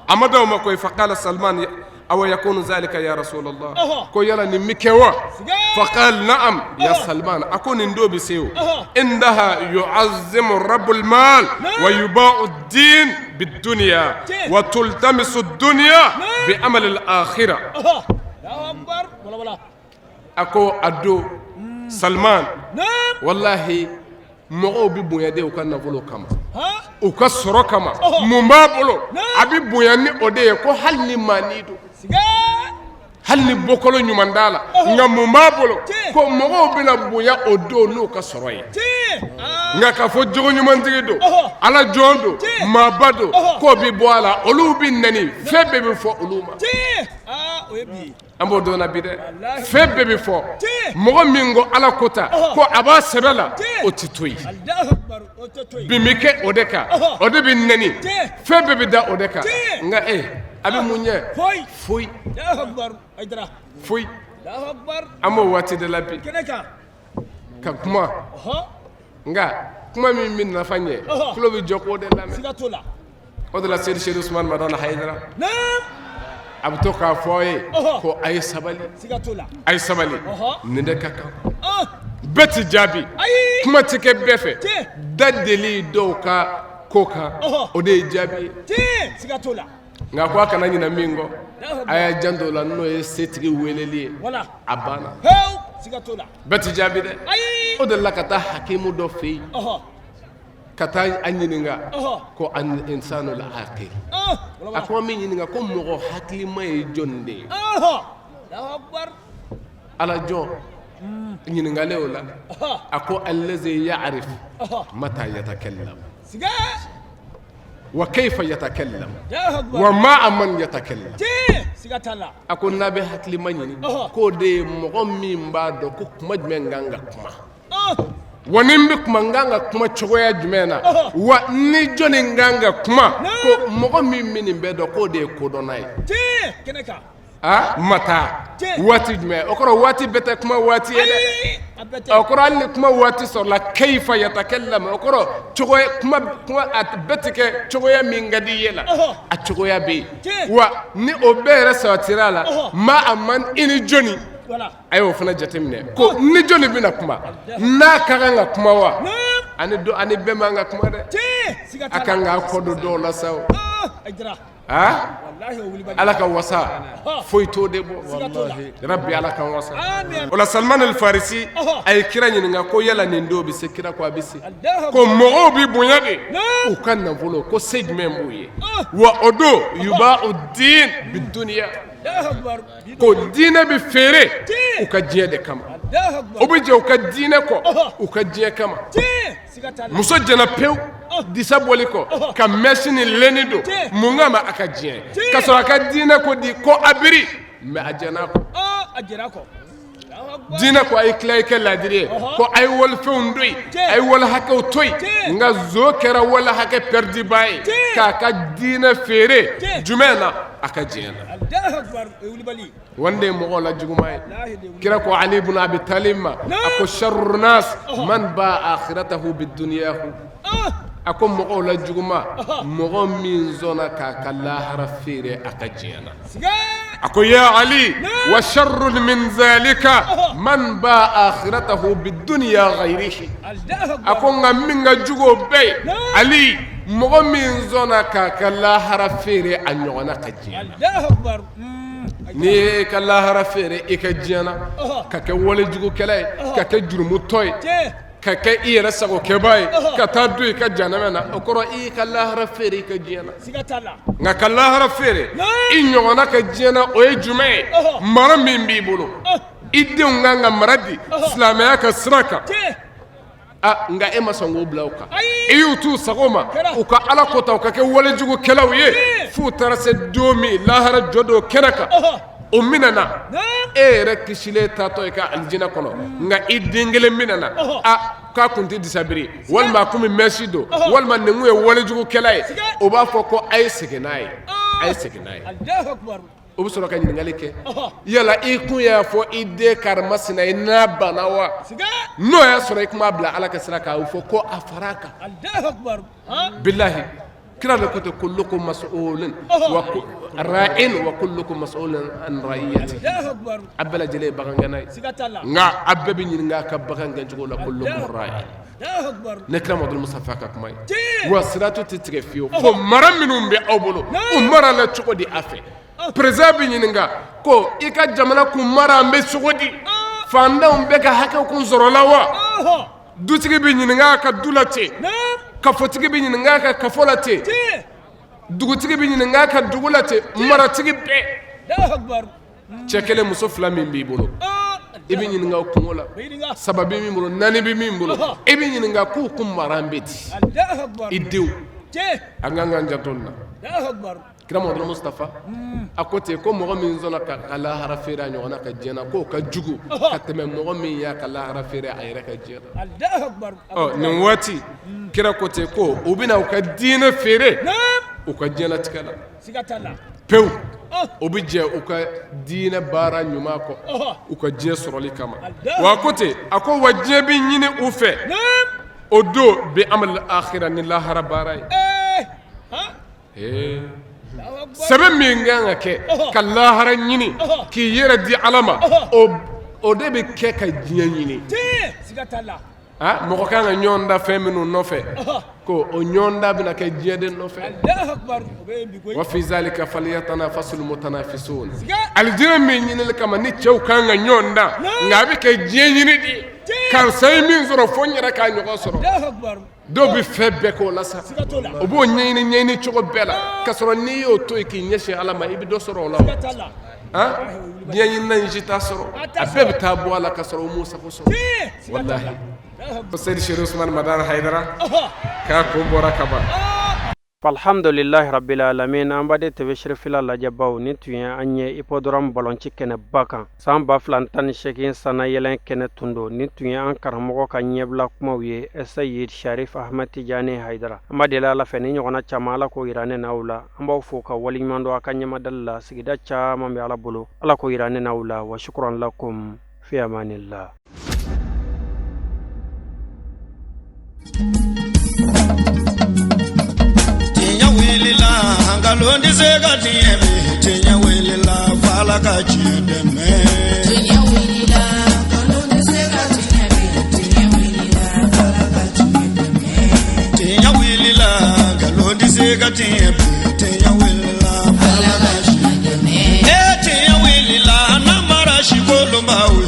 A ma dan o ma koyi. Faqala Salman: awa yakunu zalika ya rasulallah? Ko yala nin bɛ kɛ wa? Faqal na'am ya Salman. A ko nin don bɛ se o. Indaha yu'azzimu rabbul mal wa yuba'u ad-din bid-dunya wa tultamisu ad-dunya bi amal al-akhirah. A ko a don, Salman, wallahi, mɔgɔw bɛ bonya de u ka nafolo kama, u ka sɔrɔ kama. Mun b'a bolo, a bɛ bonya ni o de ye. Ko hali ni maani don, hali ni bɔkolo ɲuman t'a la, nka mun b'a bolo, ko mɔgɔw bɛna bonya o don n'u ka sɔrɔ ye. Nka k'a fɔ jogo ɲumantigi don, ala jɔn don, maaba don, k'o bɛ bɔ a la, olu bɛ nɛni, fɛn bɛɛ bɛ fɔ olu ma. An b'o don na bi dɛ, fɛn bɛɛ bɛ fɔ. Mɔgɔ min ko Ala ko ta, ko a b'a sɛbɛ la, o tɛ to yen. Bin bɛ kɛ o de kan, o de bɛ nɛni, fɛn bɛɛ bɛ da o de kan. Nka e, a bɛ mun ɲɛ? Foyi, foyi. An b'o waati de la bi ka kuma, nka kuma min bɛ nafa ɲɛ, tulo bɛ jɔ k'o de lamɛn. O de la Seyidi Sedu Usumani Madani Hayidara, a bɛ to k'a fɔ aw ye ko a ye sabali, a ye sabali, nin de ka kan. Bɛɛ tɛ jaabi, kuma tɛ kɛ bɛɛ fɛ. Da deli dɔw ka ko kan, o de ye jaabi ye. Nka ko a kana ɲinɛ min kɔ, a y'a janto o la, n'o ye setigi weleli ye. A banna, bɛɛ tɛ jaabi dɛ. O de la ka taa hakimu dɔ fɛ yen ka taa a ɲininka ko al insanul aqil. A ko an b'i ɲininka ko mɔgɔ hakilima ye jɔn de ye? Ala jɔn ɲininkalen o la, a ko allazi ya'rif mata yatakallam wa kayfa yatakallam wa ma'a man yatakallam. A ko n'a bɛ hakilima ɲini, k'o de ye mɔgɔ min b'a dɔn ko kuma jumɛn kan ka kuma, wa ni n bɛ kuma, n kan ka kuma cogoya jumɛn na, wa ni jɔnni kan ka kuma. Ko mɔgɔ min bɛ nin bɛɛ dɔn, k'o de ye kodɔnna ye. Aa, mata, waati jumɛn? O kɔrɔ waati bɛɛ tɛ kuma waati ye dɛ. O kɔrɔ hali ni kuma waati sɔrɔla, kayfa yatakallam, o kɔrɔ cogoya kuma kuma a bɛɛ tɛ kɛ cogoya min ka di i ye la, a cogoya bɛ yen. Wa ni o bɛɛ yɛrɛ sabatira a la, ma'a man, i ni jɔnni? A y'o fana jateminɛ ko ni jɔnni bɛna kuma, n'a ka kan ka kuma wa, ani don ani bɛɛ man ka kuma dɛ. A kan k'a kɔ don dɔw la sa o. Aa, Ala ka wasa foyi t'o de bɔ. Rabbi, Ala ka wasa. O la, Salman al Farisi a ye kira ɲininka ko yala nin don bɛ se? Kira ko a bɛ se. Ko mɔgɔw bɛ bonya de u ka nafolo, ko se jumɛn b'u ye? Wa o don, yuba'u din biduniya, ko diinɛ bɛ feere u ka diɲɛ de kama. O bɛ jɛ u ka diinɛ kɔ u ka diɲɛ kama. Muso jɛna pewu disa bɔli kɔ ka mèche ni lenni don. Mun kama? A ka diɲɛ, ka sɔrɔ a ka diinɛ ko di ko a biri, mais a jɛn'a kɔ. Diinɛ ko a ye tila i kɛ ladiri ye, ko a ye walifɛnw to yen, a ye wali hakɛw to yen. Nka zo kɛra wali hakɛ pɛrɛdiba ye k'a ka diinɛ feere jumɛn na? A ka diɲɛ na. Wanda ye mɔgɔw la juguman ye. Kira ko Ali ibn Abi Talib ma, a ko sharru nas man ba akhiratahu biduniyahu. A ko mɔgɔw la juguman, mɔgɔ min sɔnna k'a ka lahara feere a ka diɲɛ na. A ko ya Ali, wa sharru min zalika man ba akhiratahu biduniya ghayrihi. A ko nka min ka jugu o bɛɛ ye, Ali, mɔgɔ min sɔnna k'a ka lahara feere a ɲɔgɔnna ka diɲɛ na. N'i ye ka lahara feere i ka diɲɛ na, ka kɛ walejugukɛla ye, ka kɛ jurumutɔ ye, ka kɛ i yɛrɛ sagokɛbaa ye, ka taa don i ka janɛmɛ na, o kɔrɔ i y'i ka lahara feere i ka diɲɛ na. Nka ka lahara feere i ɲɔgɔnna ka diɲɛ na, o ye jumɛn ye? Mara min b'i bolo, i denw kan ka mara di silamɛya ka sira kan, nka e ma sɔn k'o bila u kan. I y'u t'u sago ma, u ka Ala kota, u ka kɛ walejugukɛlaw ye, f'u taara se don min lahara jɔ don kɛnɛ kan, o minɛna. E yɛrɛ kisilen taatɔ i ka alijinɛ kɔnɔ, nka i den kelen minɛna, a k'a kun tɛ disabiri, walima a kun bɛ mèche don, walima nin kun ye walejugukɛla ye. O b'a fɔ ko a ye segin n'a ye, a ye segin n'a ye. O bɛ sɔrɔ ka ɲininkali kɛ: yala i kun y'a fɔ i den karimasina ye n'a banna wa? N'o y'a sɔrɔ i kun b'a bila Ala ka sira kan, a bɛ fɔ ko a fara a kan. Bilahi, kira de ko ten: kullukum mas'ulun wa ra'in wa kullukum mas'ulun an ra'iyati. A bɛɛ lajɛlen ye bagangɛnna ye, nka a bɛɛ bɛ ɲininka a ka bagan gɛncogo la. Kullukum ra'in, ne kira Mamadu Mustafa ka kuma ye. Wa siratu tɛ tigɛ fiyewu fo mara minnu bɛ aw bolo, u mara la cogo di? A fɛ président bɛ ɲininka ko i ka jamana kun mara an bɛ cogo di? Fantanw bɛɛ ka hakɛ kun sɔrɔla wa? Dutigi bɛ ɲininka a ka du la ten, kafotigi bɛ ɲininka a ka kafo la ten, dugutigi bɛ ɲininka a ka dugu la ten, maratigi bɛɛ. Cɛ kelen, muso fila min b'i bolo, i bɛ ɲininka o kungo la. Saba bɛ min bolo, naani bɛ min bolo, i bɛ ɲininka k'u kun mara bɛ di. I denw, an kan k'an janto nin na. Kira Mamadu Mustafa a ko ten ko mɔgɔ min sɔnna ka ka lahara feere a ɲɔgɔnna ka diɲɛ na, k'o ka jugu ka tɛmɛ mɔgɔ min y'a ka lahara feere a yɛrɛ ka diɲɛ na. Ɔ, nin waati kira ko ten ko u bɛna u ka diinɛ feere u ka diɲɛlatigɛ la pewu. O bɛ jɛ u ka diinɛ baara ɲuman kɔ u ka diɲɛ sɔrɔli kama. Wa a ko ten, a ko wa diɲɛ bɛ ɲini u fɛ o don bi amal akhira, ni lahara baara ye. Sɛbɛn min kan ka kɛ ka lahara ɲini k'i yɛrɛ di Ala ma, o de bɛ kɛ ka diɲɛ ɲini. Mɔgɔ kan ka ɲɔgɔn da fɛn minnu nɔfɛ, ko o ɲɔgɔn da bɛna kɛ diɲɛ de nɔfɛ. Wa fi zalika falyatanafasil mutanafisun. Alijinɛ min ɲinili kama ni cɛw kan ka ɲɔgɔn da, nka a bɛ kɛ diɲɛ ɲini de. Karisa ye min sɔrɔ, fo n yɛrɛ k'a ɲɔgɔn sɔrɔ. Dɔw bɛ fɛn bɛɛ k'o la sa, o b'o ɲɛɲini ɲɛɲini cogo bɛɛ la, ka sɔrɔ n'i y'o to yen k'i ɲɛsin Ala ma, i bɛ dɔ sɔrɔ o la. Diɲɛ ɲinina in si t'a sɔrɔ, a bɛɛ bɛ taa bɔ a la ka sɔrɔ u m'u sago sɔrɔ. Walahi, ko Seyidi Seri Usumani Madani Hayidara k'a kun bɔra ka ban. Alhamdulilahi rabbil alamin. An baden TV Sirifila lajɛbaw, nin tun ye an ye hippodrome balonci kɛnɛba kan. San 2018 sannayɛlɛn kɛnɛ tun don. Nin tun ye an karamɔgɔ ka ɲɛbila kumaw ye, Seyid Sharif Ahmed Tijani Hayidara. An b'a deli Ala fɛ, ni ɲɔgɔnna caman, Ala k'o yira ne n'aw la. An b'aw fo ka waleɲuman dɔn a ka ɲɛmadali la. Sigida caman bɛ Ala bolo, Ala k'o yira ne n'aw la. Wa shukran lakum, fi amanillah. Tiɲɛ wulila, nkalon tɛ se ka tiɲɛ bi. Tiɲɛ wulila, f'Ala ka tiɲɛ dɛmɛ. Tiɲɛ wulila, nkalon tɛ se ka tiɲɛ bi. Tiɲɛ wulila, f'Ala ka tiɲɛ dɛmɛ. Tiɲɛ wulila, nkalon tɛ se ka tiɲɛ bi. Tiɲɛ wulila. Ọlọ́run bá o.